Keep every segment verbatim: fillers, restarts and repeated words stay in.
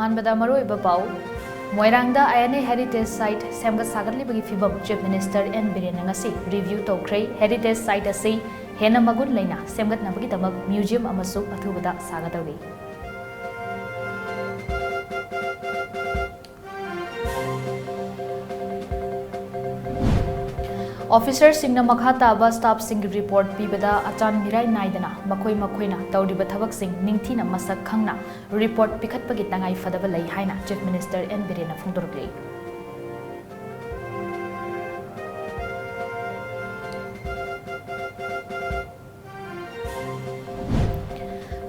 ꯑꯍꯥꯟꯕꯗ ꯃꯔꯨꯑꯣꯏꯕ ꯄꯥꯎ꯫ ꯃꯣꯏꯔꯥꯡꯗ I N A Heritage Site ꯁꯦꯝꯒꯠ ꯁꯥꯒꯠꯂꯤꯕꯒꯤ ꯐꯤꯕꯝ Chief Minister N ꯕꯤꯔꯦꯟꯅ ꯉꯁꯤ review ꯇꯧꯈ꯭ꯔꯦ꯫ Heritage Site ꯑꯁꯤ ꯍꯦꯟꯅ ꯃꯒꯨꯟ ꯂꯩꯅ ꯁꯦꯝꯒꯠꯅꯕꯒꯤꯗꯃꯛ museum ꯑꯃꯁꯨ ꯑꯊꯨꯕꯗ ꯁꯥꯒꯗꯧꯔꯤ꯫ Officerꯁꯤꯡꯅ ꯃꯈꯥ ꯇꯥꯕ staffꯁꯤꯡꯒꯤ report ꯄꯤꯕꯗ ꯑꯆꯥꯟ ꯃꯤꯔꯥꯏ ꯅꯥꯏꯗꯅ ꯃꯈꯣꯏ ꯃꯈꯣꯏꯅ ꯇꯧꯔꯤꯕ ꯊꯕꯛꯁꯤꯡ ꯅꯤꯡꯊꯤꯅ ꯃꯁꯛ ꯈꯪꯅ report ꯄꯤꯈꯠꯄꯒꯤ ꯇꯉꯥꯏ ꯐꯗꯕ ꯂꯩ ꯍꯥꯏꯅ Chief Minister N ꯕꯤꯔꯦꯟꯅ ꯐꯣꯡꯗꯣꯔꯛꯂꯤ꯫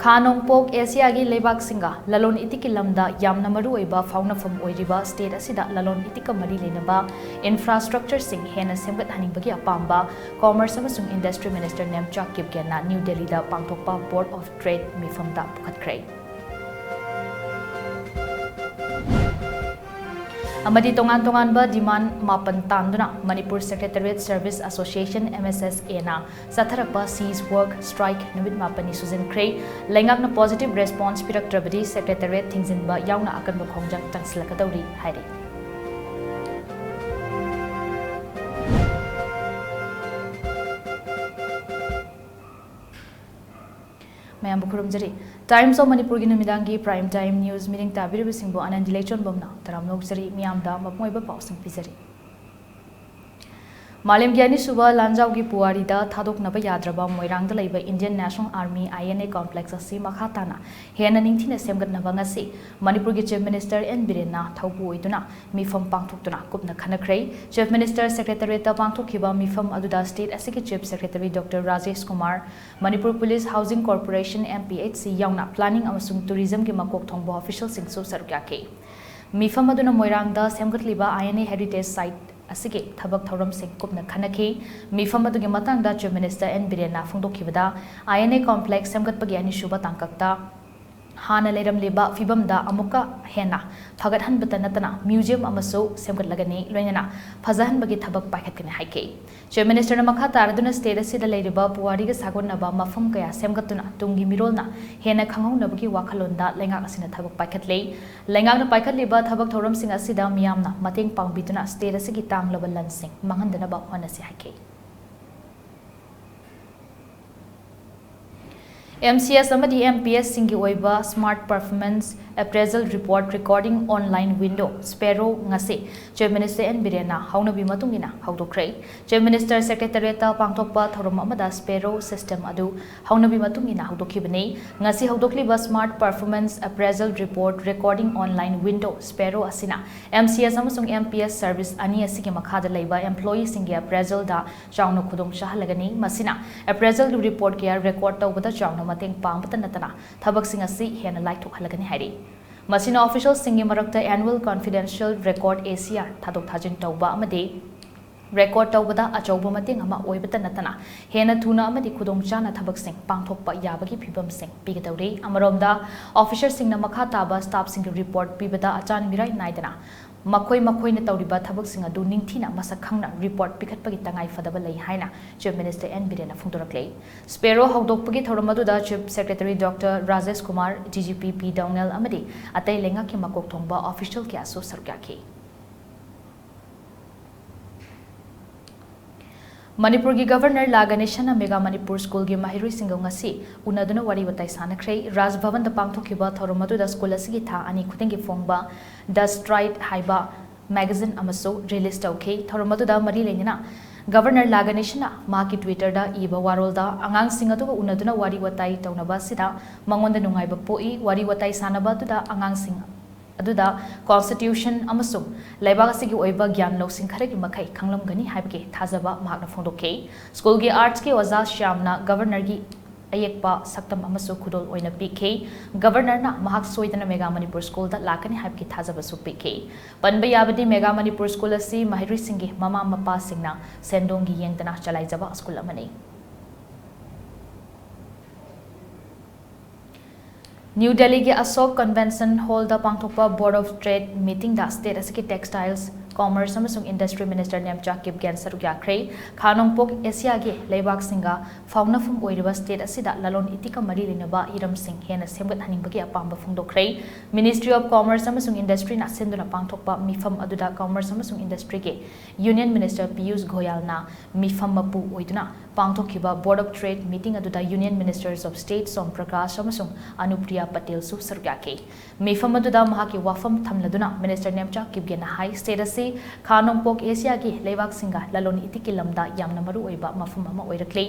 ꯈꯥ ꯅꯣꯡꯄꯣꯛ ꯑꯦꯁꯤꯌꯥꯒꯤ ꯂꯩꯕꯥꯛꯁꯤꯡꯒ ꯂꯂꯣꯟ ꯏꯇꯤꯛꯀꯤ ꯂꯝꯗ ꯌꯥꯝꯅ ꯃꯔꯨꯑꯣꯏꯕ ꯐꯥꯎꯅꯐꯝ ꯑꯣꯏꯔꯤꯕ state ꯑꯁꯤꯗ ꯂꯂꯣꯟ ꯏꯇꯤꯛꯀ ꯃꯔꯤ ꯂꯩꯅꯕ infrastructureꯁꯤꯡ ꯍꯦꯟꯅ ꯁꯦꯝꯒꯠꯍꯟꯅꯤꯡꯕꯒꯤ ꯑꯄꯥꯝꯕ Commerce ꯑꯃꯁꯨꯡ Industry Minister ꯅꯦꯝꯆꯥ ꯀꯤꯞꯒꯦꯟꯅ ꯅ꯭ꯌꯨ ꯗꯦꯜꯂꯤꯗ ꯄꯥꯡꯊꯣꯛꯄ Board of Trade ꯃꯤꯐꯝꯗ ꯄꯨꯈꯠꯈ꯭ꯔꯦ꯫ ꯑꯃꯗꯤ ꯇꯣꯉꯥꯟ ꯇꯣꯉꯥꯟꯕ demand ꯃꯥꯄꯟ ꯇꯥꯟꯗꯨꯅ Manipur Secretariat Service Association, M S S Aꯅ ꯆꯠꯊꯔꯛꯄ cease work strike ꯅꯨꯃꯤꯠ ꯃꯥꯄꯟꯅꯤ ꯁꯨꯖꯤꯟꯈ꯭ꯔꯦ꯫ ꯂꯩꯉꯥꯛꯅ positive response ꯄꯤꯔꯛꯇ꯭ꯔꯕꯗꯤ Secretariat ꯊꯤꯡꯖꯤꯟꯕ ꯌꯥꯎꯅ ꯑꯀꯟꯕ ꯈꯣꯡꯖꯪ ꯆꯪꯁꯤꯜꯂꯛꯀꯗꯧꯔꯤ ꯍꯥꯏꯔꯤ꯫ ꯃꯌꯥꯝꯕꯨ ꯈꯨꯔꯨꯝꯖꯔꯤ꯫ Times of ꯃꯅꯤꯄꯨꯔꯒꯤ ꯅꯨꯃꯤꯗꯥꯡꯒꯤ prime time news ꯃꯤꯠꯌꯦꯡ ꯇꯥꯕꯤꯔꯤꯕꯁꯤꯡꯕꯨ ꯑꯅꯟꯗꯤ ꯂꯩꯆꯣꯟꯕꯝꯅ ꯇꯔꯥꯝꯅ ꯑꯣꯛꯆꯔꯤ꯫ ꯃꯤꯌꯥꯝꯗ ꯃꯄꯨꯡ ꯑꯣꯏꯕ ꯄꯥꯎꯁꯤꯡ ꯄꯤꯖꯔꯤ꯫ ꯃꯥꯂꯦꯝꯒꯤ ꯑꯅꯤꯁꯨꯕ ꯂꯥꯟꯖꯥꯎꯒꯤ ꯄꯨꯋꯥꯔꯤꯗ ꯊꯥꯗꯣꯛꯅꯕ ꯌꯥꯗ꯭ꯔꯕ ꯃꯣꯏꯔꯥꯡꯗ ꯂꯩꯕ Indian National Army I N A complex ꯑꯁꯤ ꯃꯈꯥ ꯇꯥꯅ ꯍꯦꯟꯅ ꯅꯤꯡꯊꯤꯅ ꯁꯦꯝꯒꯠꯅꯕ ꯉꯁꯤ ꯃꯅꯤꯄꯨꯔꯒꯤ Chief Minister N ꯕꯤꯔꯦꯟꯅ ꯊꯧꯄꯨ ꯑꯣꯏꯗꯨꯅ ꯃꯤꯐꯝ ꯄꯥꯡꯊꯣꯛꯇꯨꯅ ꯀꯨꯞꯅ ꯈꯟꯅꯈ꯭ꯔꯦ꯫ Chief Minister Secretariatꯇ ꯄꯥꯡꯊꯣꯛꯈꯤꯕ ꯃꯤꯐꯝ ꯑꯗꯨꯗ state ꯑꯁꯤꯒꯤ Chief Secretary Doctor Rajesh Kumar, Manipur Police Housing Corporation, M P H C ꯌꯥꯎꯅ planning ꯑꯃꯁꯨꯡ tourismꯒꯤ ꯃꯀꯣꯛ ꯊꯣꯡꯕ officialꯁꯤꯡꯁꯨ ꯁꯔꯨꯛ ꯌꯥꯈꯤ꯫ ꯃꯤꯐꯝ ꯑꯗꯨꯅ ꯃꯣꯏꯔꯥꯡꯗ ꯁꯦꯝꯒꯠꯂꯤꯕ I N A Heritage Site ꯑꯁꯤꯒꯤ ꯊꯕꯛ ꯊꯧꯔꯝꯁꯤꯡ ꯀꯨꯞꯅ ꯈꯟꯅꯈꯤ꯫ ꯃꯤꯐꯝ ꯑꯗꯨꯒꯤ ꯃꯇꯥꯡꯗ Chief Minister N ꯕꯤꯔꯦꯟꯅ ꯐꯣꯡꯗꯣꯛꯈꯤꯕꯗ, I N A complex ꯁꯦꯝꯒꯠꯄꯒꯤ ꯑꯅꯤꯁꯨꯕ ꯇꯥꯡꯀꯛꯇ ꯍꯥꯟꯅ ꯂꯩꯔꯝꯂꯤꯕ ꯐꯤꯕꯝꯗ ꯑꯃꯨꯛꯀ ꯍꯦꯟꯅ ꯐꯒꯠꯍꯟꯕꯇ ꯅꯠꯇꯅ museum ꯑꯃꯁꯨ ꯁꯦꯝꯒꯠꯂꯒꯅꯤ, ꯂꯣꯏꯅꯅ ꯐꯖꯍꯟꯕꯒꯤ ꯊꯕꯛ ꯄꯥꯏꯈꯠꯀꯅꯤ ꯍꯥꯏꯈꯤ꯫ Chief Minister ꯅ ꯃꯈꯥ ꯇꯥꯔꯗꯨꯅ state ꯑꯁꯤꯗ ꯂꯩꯔꯤꯕ ꯄꯨꯋꯥꯔꯤꯒ ꯁꯥꯒꯣꯟꯅꯕ ꯃꯐꯝ ꯀꯌꯥ ꯁꯦꯝꯒꯠꯇꯨꯅ ꯇꯨꯡꯒꯤ ꯃꯤꯔꯣꯜꯅ ꯍꯦꯟꯅ ꯈꯪꯍꯧꯅꯕꯒꯤ ꯋꯥꯈꯜꯂꯣꯟꯗ ꯂꯩꯉꯥꯛ ꯑꯁꯤꯅ ꯊꯕꯛ ꯄꯥꯏꯈꯠꯂꯤ꯫ ꯂꯩꯉꯥꯛꯅ ꯄꯥꯏꯈꯠꯂꯤꯕ ꯊꯕꯛ ꯊꯧꯔꯝꯁꯤꯡ ꯑꯁꯤꯗ ꯃꯤꯌꯥꯝꯅ ꯃꯇꯦꯡ ꯄꯥꯡꯕꯤꯗꯨꯅ state ꯑꯁꯤꯒꯤ ꯇꯥꯡꯂꯕ ꯂꯟꯁꯤꯡ ꯃꯥꯡꯍꯟꯗꯅꯕ ꯍꯣꯠꯅꯁꯤ ꯍꯥꯏꯈꯤ꯫ M C S ꯑꯃꯗꯤ M P S ꯁꯤꯡꯒꯤ ꯑꯣꯏꯕ Smart Performance Appraisal Report Recording Online Window, SPARO, ꯉꯁꯤ Chief Minister N ꯕꯤꯔꯦꯟꯅ ꯍꯧꯅꯕꯤ ꯃꯇꯨꯡ ꯏꯟꯅ ꯍꯧꯗꯣꯛꯈ꯭ꯔꯦ꯫ Chief Minister Secretariat ꯇ ꯄꯥꯡꯊꯣꯛꯄ ꯊꯧꯔꯝ ꯑꯃꯗ SPARO system ꯑꯗꯨ ꯍꯧꯅꯕꯤ ꯃꯇꯨꯡ ꯏꯟꯅ ꯍꯧꯗꯣꯛꯈꯤꯕꯅꯤ꯫ ꯉꯁꯤ ꯍꯧꯗꯣꯛꯂꯤꯕ Smart Performance Appraisal Report Recording Online Window, SPARO, ꯑꯁꯤꯅ M C S ꯑꯃꯁꯨꯡ M P S service ꯑꯅꯤ ꯑꯁꯤꯒꯤ ꯃꯈꯥꯗ ꯂꯩꯕ employee ꯁꯤꯡꯒꯤ appraisal ꯗ ꯆꯥꯎꯅ ꯈꯨꯗꯣꯡ ꯆꯥꯍꯜꯂꯒꯅꯤ꯫ ꯃꯁꯤꯅ appraisal report ꯀꯌꯥ record ꯇꯧꯕꯗ ꯆꯥꯎꯅ ꯃꯇꯦꯡ ꯄꯥꯡꯕꯇ ꯅꯠꯇꯅ ꯊꯕꯛꯁꯤꯡ ꯑꯁꯤ ꯍꯦꯟꯅ ꯂꯥꯏꯊꯣꯛꯍꯜꯂꯒꯅꯤ ꯍꯥꯏꯔꯤ꯫ ꯃꯁꯤꯅ official ꯁꯤꯡꯒꯤ ꯃꯔꯛꯇ Annual Confidential Record, A C R, ꯊꯥꯗꯣꯛ ꯊꯥꯖꯤꯟ ꯇꯧꯕ ꯑꯃꯗꯤ record ꯇꯧꯕꯗ ꯑꯆꯧꯕ ꯃꯇꯦꯡ ꯑꯃ ꯑꯣꯏꯕꯇ ꯅꯠꯇꯅ ꯍꯦꯟꯅ ꯊꯨꯅ ꯑꯃꯗꯤ ꯈꯨꯗꯣꯡ ꯆꯥꯅ ꯊꯕꯛꯁꯤꯡ ꯄꯥꯡꯊꯣꯛꯄ ꯌꯥꯕꯒꯤ ꯐꯤꯕꯝꯁꯤꯡ ꯄꯤꯒꯗꯧꯔꯤ꯫ ꯑꯃꯔꯣꯝꯗ, officer ꯁꯤꯡꯅ ꯃꯈꯥ ꯇꯥꯕ staff ꯁꯤꯡꯒꯤ report ꯄꯤꯕꯗ ꯑꯆꯥꯟ ꯃꯤꯔꯥꯏ ꯅꯥꯏꯗꯅ ꯃꯈꯣꯏ ꯃꯈꯣꯏꯅ ꯇꯧꯔꯤꯕ ꯊꯕꯛꯁꯤꯡ ꯑꯗꯨ ꯅꯤꯡꯊꯤꯅ ꯃꯁꯛ ꯈꯪꯅ report ꯄꯤꯈꯠꯄꯒꯤ ꯇꯉꯥꯏ ꯐꯗꯕ ꯂꯩ ꯍꯥꯏꯅ Chief Minister N ꯕꯤꯔꯦꯟꯅ ꯐꯣꯡꯗꯣꯔꯛꯂꯦ꯫ SPARO ꯍꯧꯗꯣꯛꯄꯒꯤ ꯊꯧꯔꯝ ꯑꯗꯨꯗ Chief Secretary Doctor Rajesh Kumar, D G P P Downal ꯑꯃꯗꯤ ꯑꯇꯩ ꯂꯩꯉꯥꯛꯀꯤ ꯃꯀꯣꯛ ꯊꯣꯡꯕ official ꯀꯌꯥꯁꯨ ꯁꯔꯨꯛ ꯌꯥꯈꯤ꯫ ꯃꯅꯤꯄꯨꯔꯒꯤ Governor ꯂꯥ ꯒꯅꯦꯁꯟꯅ Mega Manipur School ꯒꯤ ꯃꯍꯩꯔꯣꯏꯁꯤꯡꯒ ꯉꯁꯤ ꯎꯅꯗꯨꯅ ꯋꯥꯔꯤ ꯋꯥꯇꯥꯏ ꯁꯥꯟꯅꯈ꯭ꯔꯦ꯫ ꯔꯥꯖ ꯚꯕꯟꯗ ꯄꯥꯡꯊꯣꯛꯈꯤꯕ ꯊꯧꯔꯝ ꯑꯗꯨꯗ school ꯑꯁꯤꯒꯤ ꯊꯥ ꯑꯅꯤ ꯈꯨꯗꯤꯡꯒꯤ ꯐꯣꯡꯕ The Stride ꯍꯥꯏꯕ magazine ꯑꯃꯁꯨ release ꯇꯧꯈꯤ꯫ ꯊꯧꯔꯝ ꯑꯗꯨꯗ ꯃꯔꯤ ꯂꯩꯅꯅ Governor ꯂꯥ ꯒꯅꯦꯁꯟꯅ ꯃꯍꯥꯛꯀꯤ Twitter ꯗ ꯏꯕ ꯋꯥꯔꯣꯜꯗ, ꯑꯉꯥꯡꯁꯤꯡ ꯑꯗꯨꯒ ꯎꯅꯗꯨꯅ ꯋꯥꯔꯤ ꯋꯥꯇꯥꯏ ꯇꯧꯅꯕ ꯑꯁꯤꯗ ꯃꯉꯣꯟꯗ ꯅꯨꯡꯉꯥꯏꯕ ꯄꯣꯛꯏ꯫ ꯋꯥꯔꯤ ꯋꯥꯇꯥꯏ ꯁꯥꯟꯅꯕ ꯑꯗꯨꯗ ꯑꯉꯥꯡꯁꯤꯡ ꯑꯗꯨꯗ constitution ꯑꯃꯁꯨꯡ ꯂꯩꯕꯥꯛ ꯑꯁꯤꯒꯤ ꯑꯣꯏꯕ ꯒ꯭ꯌꯥꯟ ꯂꯧꯁꯤꯡ ꯈꯔꯒꯤ ꯃꯈꯩ ꯈꯪꯂꯝꯒꯅꯤ ꯍꯥꯏꯕꯒꯤ ꯊꯥꯖꯕ ꯃꯍꯥꯛꯅ ꯐꯣꯡꯗꯣꯛꯈꯤ꯫ School ꯒꯤ Arts ꯀꯤ ꯑꯣꯖꯥ ꯁ꯭ꯌꯥꯝꯅ Governor ꯒꯤ ꯑꯌꯦꯛꯄ ꯁꯛꯇꯝ ꯑꯃꯁꯨ ꯈꯨꯗꯣꯜ ꯑꯣꯏꯅ ꯄꯤꯈꯤ꯫ Governor ꯅ ꯃꯍꯥꯛ ꯁꯣꯏꯗꯅ Mega Manipur School ꯗ ꯂꯥꯛꯀꯅꯤ ꯍꯥꯏꯕꯒꯤ ꯊꯥꯖꯕꯁꯨ ꯄꯤꯈꯤ꯫ ꯄꯟꯕ ꯌꯥꯕꯗꯤ, Mega Manipur School ꯑꯁꯤ ꯃꯍꯩꯔꯣꯏꯁꯤꯡꯒꯤ ꯃꯃꯥ ꯃꯄꯥꯁꯤꯡꯅ ꯁꯦꯟꯗꯣꯡꯒꯤ ꯌꯦꯡꯗꯅ ꯆꯂꯥꯏꯖꯕ school ꯑꯃꯅꯤ꯫ ꯅ꯭ꯌꯨ ꯗꯦꯜꯂꯤꯒꯤ ꯑꯁꯣꯛ ꯀꯟꯚꯦꯟꯁꯟ ꯍꯣꯜꯗ ꯄꯥꯡꯊꯣꯛꯄ ꯕꯣꯔꯗ ꯑꯣꯐ ꯇ꯭ꯔꯦꯗ ꯃꯤꯇꯤꯡꯗ ꯁ꯭ꯇꯦꯠ ꯑꯁꯤꯒꯤ ꯇꯦꯛꯁꯇꯥꯏꯜꯁ, ꯀꯣꯃꯔꯁ ꯑꯃꯁꯨꯡ ꯏꯟꯗꯁꯇ꯭ꯔꯤ ꯃꯤꯅꯤꯁꯇꯔ ꯅꯦꯝꯆꯥ ꯀꯤꯞꯒꯦꯟ ꯁꯔꯨꯛ ꯌꯥꯈ꯭ꯔꯦ꯫ ꯈꯥ ꯅꯣꯡꯄꯣꯛ ꯑꯦꯁꯤꯌꯥꯒꯤ ꯂꯩꯕꯥꯛꯁꯤꯡꯒ ꯐꯥꯎꯅꯐꯝ ꯑꯣꯏꯔꯤꯕ ꯁ꯭ꯇꯦꯠ ꯑꯁꯤꯗ ꯂꯂꯣꯟ ꯏꯇꯤꯛꯀ ꯃꯔꯤ ꯂꯩꯅꯕ ꯍꯤꯔꯝꯁꯤꯡ ꯍꯦꯟꯅ ꯁꯦꯝꯒꯠꯍꯟꯅꯤꯡꯕꯒꯤ ꯑꯄꯥꯝꯕ ꯐꯣꯡꯗꯣꯛꯈ꯭ꯔꯦ꯫ Ministry of Commerce ꯑꯃꯁꯨꯡ ꯏꯟꯗꯁꯇ꯭ꯔꯤꯅ ꯁꯤꯟꯗꯨꯅ ꯄꯥꯡꯊꯣꯛꯄ ꯃꯤꯐꯝ ꯑꯗꯨꯗ ꯀꯃꯔꯁ ꯑꯃꯁꯨꯡ ꯏꯟꯗꯁꯇ꯭ꯔꯤꯒꯤ ꯌꯨꯅꯤꯌꯟ ꯃꯤꯅꯤꯁꯇꯔ ꯄꯤꯌꯨꯁ ꯒꯣꯌꯥꯜꯅ ꯃꯤꯐꯝ ꯃꯄꯨ ꯑꯣꯏꯗꯨꯅ ꯄꯥꯡꯊꯣꯛꯈꯤꯕ ꯕꯣꯔꯗ ꯑꯣꯐ ꯇ꯭ꯔꯦꯗ ꯃꯤꯇꯤꯡ ꯑꯗꯨꯗ ꯌꯨꯅꯤꯌꯟ ꯃꯤꯅꯤꯁꯇꯔꯁ ꯑꯣꯐ ꯁ꯭ꯇꯦꯠ ꯁꯣꯝ ꯄ꯭ꯔꯀꯥꯁ ꯑꯃꯁꯨꯡ ꯑꯅꯨꯄ꯭ꯔꯤꯌꯥ ꯄꯇꯦꯜꯁꯨ ꯁꯔꯨꯛ ꯌꯥꯈꯤ꯫ ꯃꯤꯐꯝ ꯑꯗꯨꯗ ꯃꯍꯥꯛꯀꯤ ꯋꯥꯐꯝ ꯊꯝꯂꯗꯨꯅ ꯃꯤꯅꯤꯁꯇꯔ ꯅꯦꯝꯆꯥ ꯀꯤꯞꯒꯦꯟꯅ ꯍꯥꯏ, ꯁ꯭ꯇꯦꯠ ꯑꯁꯤ ꯈꯥ ꯅꯣꯡꯄꯣꯛ ꯑꯦꯁꯤꯌꯥꯒꯤ ꯂꯩꯕꯥꯛꯁꯤꯡꯒ ꯂꯂꯣꯟ ꯏꯇꯤꯛꯀꯤ ꯂꯝꯗ ꯌꯥꯝꯅ ꯃꯔꯨꯑꯣꯏꯕ ꯃꯐꯝ ꯑꯃ ꯑꯣꯏꯔꯛꯂꯤ꯫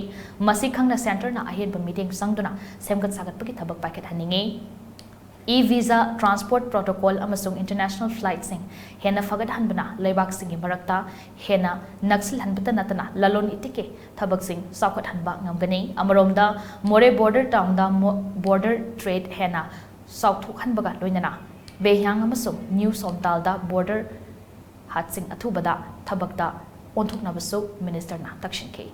ꯃꯁꯤ ꯈꯪꯅ ꯁꯦꯟꯇꯔꯅ ꯑꯍꯦꯟꯕ ꯃꯤꯠꯌꯦꯡ ꯆꯪꯗꯨꯅ ꯁꯦꯝꯒꯠ ꯁꯥꯒꯠꯄꯒꯤ ꯊꯕꯛ ꯄꯥꯏꯈꯠꯍꯟꯅꯤꯡꯏ꯫ E-visa, transport protocol ꯑꯃꯁꯨꯡ international flightꯁꯤꯡ ꯍꯦꯟꯅ ꯐꯒꯠꯍꯟꯕꯅ ꯂꯩꯕꯥꯛꯁꯤꯡꯒꯤ ꯃꯔꯛꯇ ꯍꯦꯟꯅ ꯅꯛꯁꯤꯜꯍꯟꯕꯇ ꯅꯠꯇꯅ ꯂꯂꯣꯟ ꯏꯇꯤꯛꯀꯤ ꯊꯕꯛꯁꯤꯡ ꯆꯥꯎꯈꯠꯍꯟꯕ ꯉꯝꯒꯅꯤ꯫ ꯑꯃꯔꯣꯝꯗ, ꯃꯣꯔꯦ ꯕꯣꯔꯗꯔ ꯇꯥꯎꯟꯗ ꯃꯣ-, ꯕꯣꯔꯗꯔ ꯇ꯭ꯔꯦꯗ ꯍꯦꯟꯅ ꯆꯥꯎꯊꯣꯛꯍꯟꯕꯒ ꯂꯣꯏꯅꯅ ꯕꯦꯍꯤꯌꯥꯡ ꯑꯃꯁꯨꯡ ꯅ꯭ꯌꯨ ꯁꯣꯝꯇꯥꯜꯗ ꯕꯣꯔꯗꯔ ꯍꯥꯠꯁꯤꯡ ꯑꯊꯨꯕꯗ ꯊꯕꯛꯇ ꯑꯣꯟꯊꯣꯛꯅꯕꯁꯨ ꯃꯤꯅꯤꯁꯇꯔꯅ ꯇꯛꯁꯤꯟꯈꯤ꯫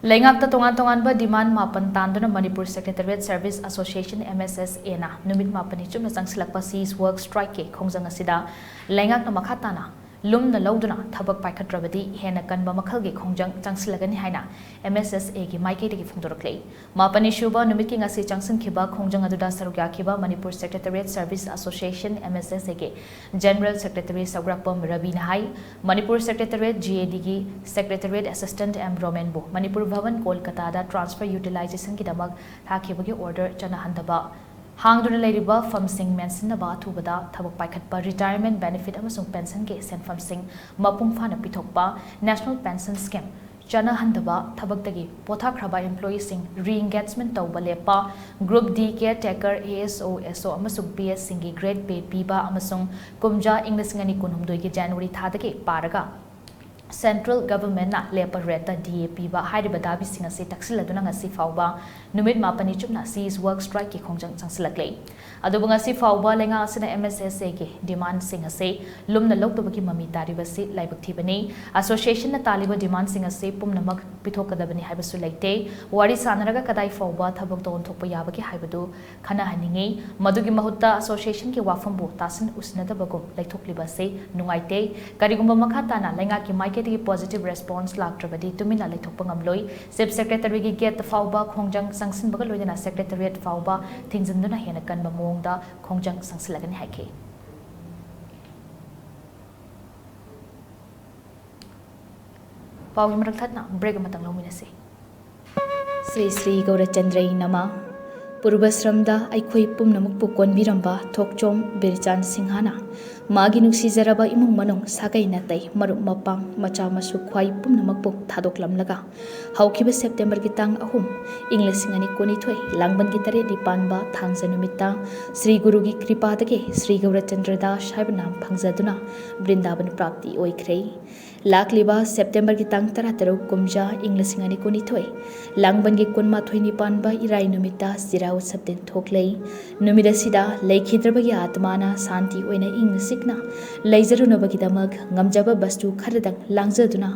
ꯂꯩꯉꯥꯛꯇ ꯇꯣꯉꯥꯟ ꯇꯣꯉꯥꯟꯕ ꯗꯤꯃꯥꯟ ꯃꯥꯄꯟ ꯇꯥꯟꯗꯨꯅ ꯃꯅꯤꯄꯨꯔ ꯁꯦꯀ꯭ꯔꯦꯇꯔꯤꯌꯦꯠ ꯁꯔꯚꯤꯁ ꯑꯦꯁꯣꯁꯤꯌꯦꯁꯟ, MSSAꯅ ꯅꯨꯃꯤꯠ ꯃꯥꯄꯟꯅꯤ ꯆꯨꯞꯅ ꯆꯪꯁꯤꯜꯂꯛꯄ cease work strikeꯀꯤ ꯈꯣꯡꯖꯪ ꯑꯁꯤꯗ ꯂꯩꯉꯥꯛꯅ ꯃꯈꯥ ꯇꯥꯅ ꯂꯨꯝꯅ ꯂꯧꯗꯨꯅ ꯊꯕꯛ ꯄꯥꯏꯈꯠꯇ꯭ꯔꯕꯗꯤ ꯍꯦꯟꯅ ꯀꯟꯕ ꯃꯈꯜꯒꯤ ꯈꯣꯡꯖꯪ ꯆꯪꯁꯤꯜꯂꯒꯅꯤ ꯍꯥꯏꯅ MSSAꯒꯤ ꯃꯥꯏꯀꯩꯗꯒꯤ ꯐꯣꯡꯗꯣꯔꯛꯂꯤ꯫ ꯃꯥꯄꯟꯅꯤ ꯁꯨꯕ ꯅꯨꯃꯤꯠꯀꯤ ꯉꯁꯤ ꯆꯪꯁꯤꯟꯈꯤꯕ ꯈꯣꯡꯖꯪ ꯑꯗꯨꯗ ꯁꯔꯨꯛ ꯌꯥꯈꯤꯕ ꯃꯅꯤꯄꯨꯔ ꯁꯦꯀ꯭ꯔꯦꯇꯔꯤꯌꯦꯠ ꯁꯔꯚꯤꯁ ꯑꯦꯁꯣꯁꯤꯌꯦꯁꯟ, MSSAꯒꯤ ꯖꯦꯅꯔꯦꯜ ꯁꯦꯀ꯭ꯔꯦꯇꯔꯤ ꯁꯧꯒ꯭ꯔꯥꯛꯄꯝ ꯔꯕꯤꯅ ꯍꯥꯏ, ꯃꯅꯤꯄꯨꯔ ꯁꯦꯀ꯭ꯔꯦꯇꯔꯤꯌꯦꯠ, GADꯒꯤ ꯁꯦꯀ꯭ꯔꯦꯇꯔꯤꯌꯦꯠ ꯑꯦꯁꯤꯁꯇꯦꯟꯠ ꯑꯦꯝ ꯔꯣꯃꯦꯟꯕꯨ ꯃꯅꯤꯄꯨꯔ ꯚꯕꯟ ꯀꯣꯜꯀꯇꯥꯗ transfer utilizationꯒꯤꯗꯃꯛ ꯊꯥꯈꯤꯕꯒꯤ order ꯆꯠꯅꯍꯟꯗꯕ, ꯍꯥꯡꯗꯨꯅ ꯂꯩꯔꯤꯕ ꯐꯝꯁꯤꯡ ꯃꯦꯟꯁꯤꯟꯅꯕ, ꯑꯊꯨꯕꯗ ꯊꯕꯛ ꯄꯥꯏꯈꯠꯄ, retirement benefit ꯑꯃꯁꯨꯡ pensionꯒꯤ ꯁꯦꯟꯐꯝꯁꯤꯡ ꯃꯄꯨꯡ ꯐꯥꯅ ꯄꯤꯊꯣꯛꯄ, National Pension Scheme ꯆꯠꯅꯍꯟꯗꯕ, ꯊꯕꯛꯇꯒꯤ ꯄꯣꯊꯥꯈ꯭ꯔꯕ employeeꯁꯤꯡ re-engagement ꯇꯧꯕ ꯂꯦꯞꯄ, Group D caretaker, ASO, SO ꯑꯃꯁꯨꯡ PSꯁꯤꯡꯒꯤ grade pay ꯄꯤꯕ ꯑꯃꯁꯨꯡ ꯀꯨꯝꯖꯥ ꯏꯪ ꯂꯤꯁꯤꯡ ꯑꯅꯤ ꯀꯨꯟꯍꯨꯝꯗꯣꯏꯒꯤ January ꯊꯥꯗꯒꯤ ꯄꯥꯔꯒ Central Government ꯅ ꯂꯦꯞꯄ rate ꯇ D A ꯄꯤꯕ ꯍꯥꯏꯔꯤꯕ ꯗꯥꯕꯤꯁꯤꯡ ꯑꯁꯤ ꯇꯛꯁꯤꯜꯂꯗꯨꯅ ꯉꯁꯤ ꯐꯥꯎꯕ ꯅꯨꯃꯤꯠ ꯃꯥꯄꯟꯅꯤ ꯆꯨꯞꯅ cease work strike ꯀꯤ ꯈꯣꯡꯖꯪ ꯆꯪꯁꯤꯜꯂꯛꯂꯦ꯫ ꯑꯗꯨꯕꯨ ꯉꯁꯤ ꯐꯥꯎꯕ ꯂꯩꯉꯥꯛ ꯑꯁꯤꯅ M S S A ꯒꯤ demand ꯁꯤꯡ ꯑꯁꯤ ꯂꯨꯝꯅ ꯂꯧꯗꯕꯒꯤ ꯃꯃꯤ ꯇꯥꯔꯤꯕꯁꯤ ꯂꯥꯏꯕꯛ ꯊꯤꯕꯅꯤ꯫ Association ꯅ ꯇꯥꯜꯂꯤꯕ demand ꯁꯤꯡ ꯑꯁꯤ ꯄꯨꯝꯅꯃꯛ ꯄꯤꯊꯣꯛꯀꯗꯕꯅꯤ ꯍꯥꯏꯕꯁꯨ ꯂꯩꯇꯦ꯫ ꯋꯥꯔꯤ ꯁꯥꯟꯅꯔꯒ ꯀꯗꯥꯏ ꯐꯥꯎꯕ ꯊꯕꯛꯇ ꯑꯣꯟꯊꯣꯛꯄ ꯌꯥꯕꯒꯦ ꯍꯥꯏꯕꯗꯨ ꯈꯟꯅꯍꯟꯅꯤꯡꯏ꯫ ꯃꯗꯨꯒꯤ ꯃꯍꯨꯠꯇ association ꯒꯤ ꯋꯥꯐꯝꯕꯨ ꯇꯥꯁꯤꯟ ꯎꯁꯤꯟꯅꯗꯕꯒꯨꯝ ꯂꯩꯊꯣꯛꯂꯤꯕ ꯑꯁꯤ ꯅꯨꯡꯉꯥꯏꯇꯦ꯫ ꯀꯔꯤꯒꯨꯝꯕ ꯃꯈꯥ ꯇꯥꯅ ꯂꯩꯉꯥꯛꯀꯤ ꯃꯥꯏꯀꯩꯗꯒꯤ positive response ꯂꯥꯛꯇ꯭ꯔꯕꯗꯤ ꯇꯨꯃꯤꯟꯅ ꯂꯩꯊꯣꯛꯄ ꯉꯝꯂꯣꯏ꯫ Chief Secretary ꯒꯤ gate ꯐꯥꯎꯕ ꯈꯣꯡꯖꯪ ꯆꯪꯁꯤꯟꯕꯒ ꯂꯣꯏꯅꯅ Secretariat ꯐꯥꯎꯕ ꯊꯤꯡꯖꯤꯟꯗꯨꯅ ꯍꯦꯟꯅ ꯀꯟꯕ ꯃꯑꯣꯡꯗ ꯈꯣꯡꯖꯪ ꯆꯪꯁꯤꯜꯂꯒꯅꯤ ꯍꯥꯏꯈꯤ꯫ ꯄꯥꯎꯒꯤ ꯃꯔꯛ ꯊꯠꯅ break ꯑꯃꯇꯪ ꯂꯧꯃꯤꯟꯅꯁꯤ꯫ ꯁ꯭ꯔꯤ ꯁ꯭ꯔꯤ ꯒꯧꯔꯆꯟꯗ꯭ꯔꯩ ꯅꯃ꯫ ꯄꯨꯔꯕꯁ꯭ꯔꯝꯗ ꯑꯩꯈꯣꯏ ꯄꯨꯝꯅꯃꯛꯄꯨ ꯀꯣꯟꯕꯤꯔꯝꯕ ꯊꯣꯛꯆꯣꯝ ꯕꯤꯔꯆꯥꯟ ꯁꯤꯡꯍꯅ ꯃꯥꯒꯤ ꯅꯨꯡꯁꯤꯖꯔꯕ ꯏꯃꯨꯡ ꯃꯅꯨꯡ, ꯁꯥꯒꯩ ꯅꯥꯇꯩ, ꯃꯔꯨꯞ ꯃꯄꯥꯡ, ꯃꯆꯥ ꯃꯁꯨ ꯈ꯭ꯋꯥꯏ ꯄꯨꯝꯅꯃꯛꯄꯨ ꯊꯥꯗꯣꯛꯂꯝꯂꯒ ꯍꯧꯈꯤꯕ ꯁꯦꯞꯇꯦꯝꯕꯔꯒꯤ ꯇꯥꯡ ꯑꯍꯨꯝ, ꯏꯪ ꯂꯤꯁꯤꯡ ꯑꯅꯤ ꯀꯨꯟꯅꯤꯊꯣꯏ, ꯂꯥꯡꯕꯟꯒꯤ ꯇꯔꯦꯠꯅꯤ ꯄꯥꯟꯕ ꯊꯥꯡꯖ ꯅꯨꯃꯤꯠꯇ ꯁ꯭ꯔꯤ ꯒꯨꯔꯨꯒꯤ ꯀ꯭ꯔꯤꯄꯥꯗꯒꯤ ꯁ꯭ꯔꯤ ꯒꯧꯔꯆꯟꯗ꯭ꯔ ꯗꯥꯁ ꯍꯥꯏꯕ ꯅꯥꯝ ꯐꯪꯖꯗꯨꯅ ꯕ꯭ꯔꯤꯟꯗꯥꯕꯟ ꯄ꯭ꯔꯥꯞꯇꯤ ꯑꯣꯏꯈ꯭ꯔꯦ꯫ ꯂꯥꯛꯂꯤꯕ ꯁꯦꯞꯇꯦꯝꯕꯔꯒꯤ ꯇꯥꯡ ꯇꯔꯥꯇꯔꯨꯛ, ꯀꯨꯝꯖꯥ, ꯏꯪ ꯂꯤꯁꯤꯡ ꯑꯅꯤ ꯀꯨꯟꯅꯤꯊꯣꯏ, ꯂꯥꯡꯕꯟꯒꯤ ꯀꯨꯟꯃꯥꯊꯣꯏꯅꯤ ꯄꯥꯟꯕ ꯏꯔꯥꯏ ꯅꯨꯃꯤꯠꯇ ꯆꯤꯔꯥ ꯎꯠꯁꯕ ꯊꯣꯛꯂꯦ꯫ ꯅꯨꯃꯤꯠ ꯑꯁꯤꯗ ꯂꯩꯈꯤꯗ꯭ꯔꯕꯒꯤ ꯑꯥꯇꯃꯥꯅ ꯁꯥꯟꯇꯤ ꯑꯣꯏꯅ ꯏꯪꯅ ꯆꯤꯛꯅ ꯂꯩꯖꯔꯨꯅꯕꯒꯤꯗꯃꯛ ꯉꯝꯖꯕ ꯕꯁꯇꯨ ꯈꯔꯗꯪ ꯂꯥꯡꯖꯗꯨꯅ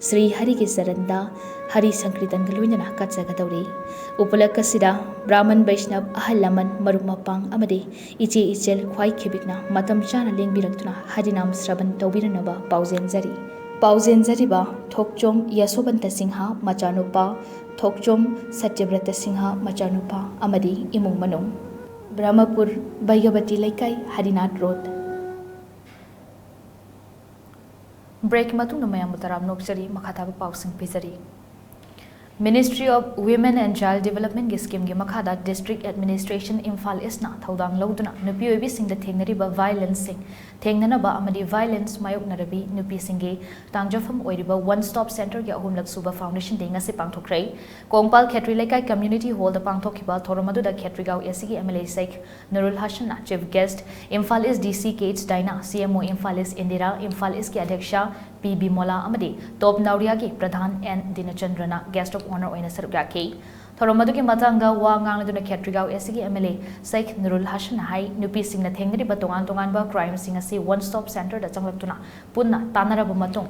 ꯁ꯭ꯔꯤ ꯍꯔꯤꯒꯤ ꯆꯔꯟꯗ ꯍꯔꯤ ꯁꯪꯀ꯭ꯔꯤꯇꯟꯒ ꯂꯣꯏꯅꯅ ꯀꯠꯆꯒꯗꯧꯔꯤ꯫ ꯎꯄꯂꯛ ꯑꯁꯤꯗ ꯕ꯭ꯔꯥꯍꯃꯟ ꯕꯩꯁꯅꯕ, ꯑꯍꯜ ꯂꯃꯟ, ꯃꯔꯨꯞ ꯃꯄꯥꯡ ꯑꯃꯗꯤ ꯏꯆꯦ ꯏꯆꯜ ꯈ꯭ꯋꯥꯏ ꯈꯤꯕꯤꯛꯅ ꯃꯇꯝ ꯆꯥꯅ ꯂꯦꯡꯕꯤꯔꯛꯇꯨꯅ ꯍꯔꯤꯅꯥꯝ ꯁ꯭ꯔꯕꯟ ꯇꯧꯕꯤꯔꯅꯕ ꯄꯥꯎꯖꯦꯟꯖꯔꯤ꯫ ꯄꯥꯎꯖꯦꯟꯖꯔꯤꯕ ꯊꯣꯛꯆꯣꯝ ꯌꯁꯣꯕꯟꯇ ꯁꯤꯡꯍ ꯃꯆꯥꯅꯨꯄꯥ ꯊꯣꯛꯆꯣꯝ ꯁꯇ꯭ꯌꯕ꯭ꯔꯇ ꯁꯤꯡꯍ ꯃꯆꯥꯅꯨꯄꯥ ꯑꯃꯗꯤ ꯏꯃꯨꯡ ꯃꯅꯨꯡ꯫ ꯕ꯭ꯔꯍꯃꯄꯨꯔ, ꯕꯩꯒꯕꯇꯤ ꯂꯩꯀꯥꯏ, ꯍꯔꯤꯅꯥꯊ ꯔꯣꯗ꯫ Break ꯃꯇꯨꯡꯗ ꯃꯌꯥꯝꯕꯨ ꯇꯔꯥꯝꯅ ꯑꯣꯛꯆꯔꯤ꯫ ꯃꯈꯥ ꯇꯥꯕ ꯄꯥꯎꯁꯤꯡ ꯄꯤꯖꯔꯤ꯫ Ministry of Women and Child Development ꯒꯤ scheme ꯒꯤ ꯃꯈꯥꯗ District Administration ꯏꯝꯐꯥꯜ East ꯅ ꯊꯧꯗꯥꯡ ꯂꯧꯗꯨꯅ ꯅꯨꯄꯤ ꯑꯣꯏꯕꯤꯁꯤꯡꯗ ꯊꯦꯡꯅꯔꯤꯕ violence ꯁꯤꯡ ꯊꯦꯡꯅꯅꯕ ꯑꯃꯗꯤ violence ꯃꯥꯌꯣꯛꯅꯔꯕꯤ ꯅꯨꯄꯤꯁꯤꯡꯒꯤ ꯇꯥꯡꯖꯐꯝ ꯑꯣꯏꯔꯤꯕ One Stop Center ꯒꯤ ꯑꯍꯨꯝꯂꯛ ꯁꯨꯕ foundation day ꯉꯁꯤ ꯄꯥꯡꯊꯣꯛꯈ꯭ꯔꯦ꯫ ꯀꯣꯡꯄꯥꯜ ꯈꯦꯇ꯭ꯔꯤ ꯂꯩꯀꯥꯏ community hall ꯗ ꯄꯥꯡꯊꯣꯛꯈꯤꯕ ꯊꯧꯔꯝ ꯑꯗꯨꯗ ꯈꯦꯇ꯭ꯔꯤꯒꯥꯎ A C ꯒꯤ M L A Sheikh ꯅꯨꯔꯨꯜ ꯍꯁꯟꯅ chief guest, Imphal East D C K H ꯗꯥꯏꯅꯥ, C M O Imphal East Indira, Imphal East ꯀꯤ ꯑꯗ꯭ꯌꯛꯁ ꯄꯤ ꯕꯤꯃꯣꯂꯥ ꯑꯃꯗꯤ ꯇꯣꯞ ꯅꯥꯎꯔꯤꯌꯥꯒꯤ ꯄ꯭ꯔꯙꯥꯟ ꯑꯦꯟ ꯗꯤꯅꯆꯟꯗ꯭ꯔꯅ guest of honour ꯑꯣꯏꯅ ꯁꯔꯨꯛ ꯌꯥꯈꯤ꯫ ꯊꯧꯔꯝ ꯑꯗꯨꯒꯤ ꯃꯇꯥꯡꯗ ꯋꯥ ꯉꯥꯡꯂꯗꯨꯅ ꯈꯦꯇ꯭ꯔꯤꯒꯥꯎ ꯑꯦꯁ ꯁꯤꯒꯤ ꯑꯦꯝ ꯑꯦꯜ ꯑꯦ ꯁꯩꯈ ꯅꯨꯔꯨꯜ ꯍꯁꯟꯅ ꯍꯥꯏ, ꯅꯨꯄꯤꯁꯤꯡꯅ ꯊꯦꯡꯅꯔꯤꯕ ꯇꯣꯉꯥꯟ ꯇꯣꯉꯥꯟꯕ crimeꯁꯤꯡ ꯑꯁꯤ one stop centreꯗ ꯆꯪꯂꯛꯇꯨꯅ ꯄꯨꯟꯅ ꯇꯥꯟꯅꯔꯕ ꯃꯇꯨꯡ,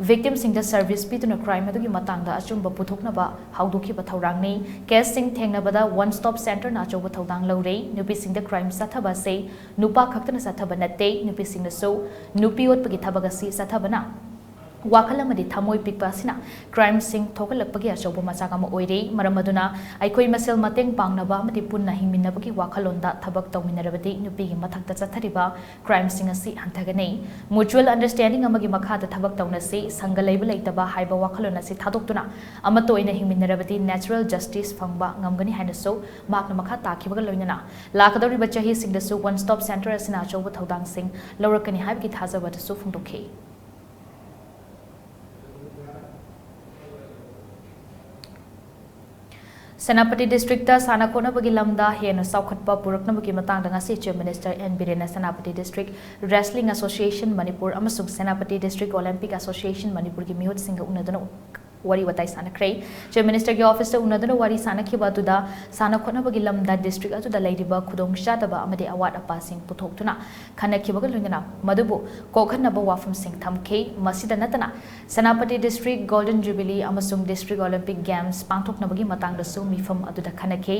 victimꯁꯤꯡꯗ service ꯄꯤꯗꯨꯅ crime ꯑꯗꯨꯒꯤ ꯃꯇꯥꯡꯗ ꯑꯆꯨꯝꯕ ꯄꯨꯊꯣꯛꯅꯕ ꯍꯧꯗꯣꯛꯈꯤꯕ ꯊꯧꯔꯥꯡꯅꯤ꯫ Caseꯁꯤꯡ ꯊꯦꯡꯅꯕꯗ one stop centreꯅ ꯑꯆꯧꯕ ꯊꯧꯗꯥꯡ ꯂꯧꯔꯦ꯫ ꯅꯨꯄꯤꯁꯤꯡꯗ crime ꯆꯠꯊꯕ ꯑꯁꯤ ꯅꯨꯄꯥ ꯈꯛꯇꯅ ꯆꯠꯊꯕ ꯅꯠꯇꯦ꯫ ꯅꯨꯄꯤꯁꯤꯡꯅꯁꯨ ꯅꯨꯄꯤ ꯑꯣꯠꯄꯒꯤ ꯊꯕꯛ ꯑꯁꯤ ꯆꯠꯊꯕꯅ ꯋꯥꯈꯜ ꯑꯃꯗꯤ ꯊꯃꯣꯏ ꯄꯤꯛꯄ ꯑꯁꯤꯅ crimeꯁꯤꯡ ꯊꯣꯛꯍꯜꯂꯛꯄꯒꯤ ꯑꯆꯧꯕ ꯃꯆꯥꯛ ꯑꯃ ꯑꯣꯏꯔꯦ꯫ ꯃꯔꯝ ꯑꯗꯨꯅ ꯑꯩꯈꯣꯏ ꯃꯁꯦꯜ ꯃꯇꯦꯡ ꯄꯥꯡꯅꯕ ꯑꯃꯗꯤ ꯄꯨꯟꯅ ꯍꯤꯡꯃꯤꯟꯅꯕꯒꯤ ꯋꯥꯈꯜꯂꯣꯟꯗ ꯊꯕꯛ ꯇꯧꯃꯤꯟꯅꯔꯕꯗꯤ ꯅꯨꯄꯤꯒꯤ ꯃꯊꯛꯇ ꯆꯠꯊꯔꯤꯕ crimeꯁꯤꯡ ꯑꯁꯤ ꯍꯟꯊꯒꯅꯤ꯫ Mutual understanding ꯑꯃꯒꯤ ꯃꯈꯥꯗ ꯊꯕꯛ ꯇꯧꯅꯁꯤ, ꯁꯪꯒ ꯂꯩꯕ ꯂꯩꯇꯕ ꯍꯥꯏꯕ ꯋꯥꯈꯜꯂꯣꯟ ꯑꯁꯤ ꯊꯥꯗꯣꯛꯇꯨꯅ ꯑꯃꯠꯇ ꯑꯣꯏꯅ ꯍꯤꯡꯃꯤꯟꯅꯔꯕꯗꯤ natural justice ꯐꯪꯕ ꯉꯝꯒꯅꯤ ꯍꯥꯏꯅꯁꯨ ꯃꯍꯥꯛꯅ ꯃꯈꯥ ꯇꯥꯈꯤꯕꯒ ꯂꯣꯏꯅꯅ ꯂꯥꯛꯀꯗꯧꯔꯤꯕ ꯆꯍꯤꯁꯤꯡꯗꯁꯨ one stop centre ꯑꯁꯤꯅ ꯑꯆꯧꯕ ꯊꯧꯗꯥꯡꯁꯤꯡ ꯂꯧꯔꯛꯀꯅꯤ ꯍꯥꯏꯕꯒꯤ ꯊꯥꯖꯕ ꯑꯗꯨꯁꯨ ꯐꯣꯡꯗꯣꯛꯈꯤ꯫ ꯁꯦꯅꯥꯄꯇꯤ districtꯇ ꯁꯥꯟꯅ ꯈꯣꯠꯅꯕꯒꯤ ꯂꯝꯗ ꯍꯦꯟꯅ ꯆꯥꯎꯈꯠꯄ ꯄꯨꯔꯛꯅꯕꯒꯤ ꯃꯇꯥꯡꯗ ꯉꯁꯤ Chief Minister ꯑꯦꯟ ꯕꯤꯔꯦꯟꯅ Senapati District Wrestling Association Manipur ꯑꯃꯁꯨꯡ ꯁꯦꯅꯥꯄꯇꯤ District Olympic Association ꯃꯅꯤꯄꯨꯔꯒꯤ ꯃꯤꯍꯨꯠꯁꯤꯡꯒ ꯎꯅꯗꯨꯅ ꯋꯥꯔꯤ ꯋꯥꯇꯥꯏ ꯁꯥꯟꯅꯈ꯭ꯔꯦ꯫ Chief Ministerꯒꯤ officeꯇ ꯎꯅꯗꯨꯅ ꯋꯥꯔꯤ ꯁꯥꯟꯅꯈꯤꯕ ꯑꯗꯨꯗ ꯁꯥꯟꯅ ꯈꯣꯠꯅꯕꯒꯤ ꯂꯝꯗ district ꯑꯗꯨꯗ ꯂꯩꯔꯤꯕ ꯈꯨꯗꯣꯡꯆꯥꯗꯕ ꯑꯃꯗꯤ ꯑꯋꯥꯠ ꯑꯄꯥꯁꯤꯡ ꯄꯨꯊꯣꯛꯇꯨꯅ ꯈꯟꯅꯈꯤꯕꯒ ꯂꯣꯏꯅꯅ ꯃꯗꯨꯕꯨ ꯀꯣꯛꯍꯟꯅꯕ ꯋꯥꯐꯝꯁꯤꯡ ꯊꯝꯈꯤ꯫ ꯃꯁꯤꯗ ꯅꯠꯇꯅ ꯁꯦꯅꯥꯄꯇꯤ District Golden Jubilee ꯑꯃꯁꯨꯡ District Olympic Games ꯄꯥꯡꯊꯣꯛꯅꯕꯒꯤ ꯃꯇꯥꯡꯗꯁꯨ ꯃꯤꯐꯝ ꯑꯗꯨꯗ ꯈꯟꯅꯈꯤ꯫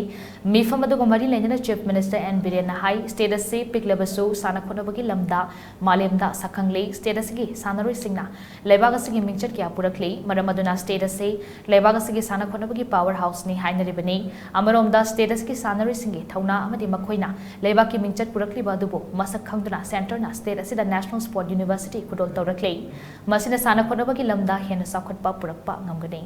ꯃꯤꯐꯝ ꯑꯗꯨꯒ ꯃꯔꯤ ꯂꯩꯅꯅ Chief Minister ꯑꯦꯟ ꯕꯤꯔꯦꯟꯅ ꯍꯥꯏ, state ꯑꯁꯤ ꯄꯤꯛꯂꯕꯁꯨ ꯁꯥꯟꯅ ꯈꯣꯠꯅꯕꯒꯤ ꯂꯝꯗ ꯃꯥꯂꯦꯝꯗ ꯁꯛꯈꯪꯂꯤ꯫ State ꯑꯁꯤꯒꯤ ꯁꯥꯟꯅꯔꯣꯏꯁꯤꯡꯅ ꯂꯩꯕꯥꯛ ꯑꯁꯤꯒꯤ ꯃꯤꯡꯆꯠ ꯀꯌꯥ ꯄꯨꯔꯛꯂꯤ꯫ ꯃꯔꯝ ꯑꯗꯨꯅ state ꯑꯁꯤ ꯂꯩꯕꯥꯛ ꯑꯁꯤꯒꯤ ꯁꯥꯟꯅ ꯈꯣꯠꯅꯕꯒꯤ power houseꯅꯤ ꯍꯥꯏꯅꯔꯤꯕꯅꯤ꯫ ꯑꯃꯔꯣꯝꯗ state ꯑꯁꯤꯒꯤ ꯁꯥꯟꯅꯔꯣꯏꯁꯤꯡꯒꯤ ꯊꯧꯅꯥ ꯑꯃꯗꯤ ꯃꯈꯣꯏꯅ ꯂꯩꯕꯥꯛꯀꯤ ꯃꯤꯡꯆꯠ ꯄꯨꯔꯛꯂꯤꯕ ꯑꯗꯨꯕꯨ ꯃꯁꯛ ꯈꯪꯗꯨꯅ centreꯅ state ꯑꯁꯤꯗ National Sport University ꯈꯨꯗꯣꯜ ꯇꯧꯔꯛꯂꯤ꯫ ꯃꯁꯤꯅ ꯁꯥꯟꯅ ꯈꯣꯠꯅꯕꯒꯤ ꯂꯝꯗ ꯍꯦꯟꯅ ꯆꯥꯎꯈꯠꯄ ꯄꯨꯔꯛꯄ ꯉꯝꯒꯅꯤ꯫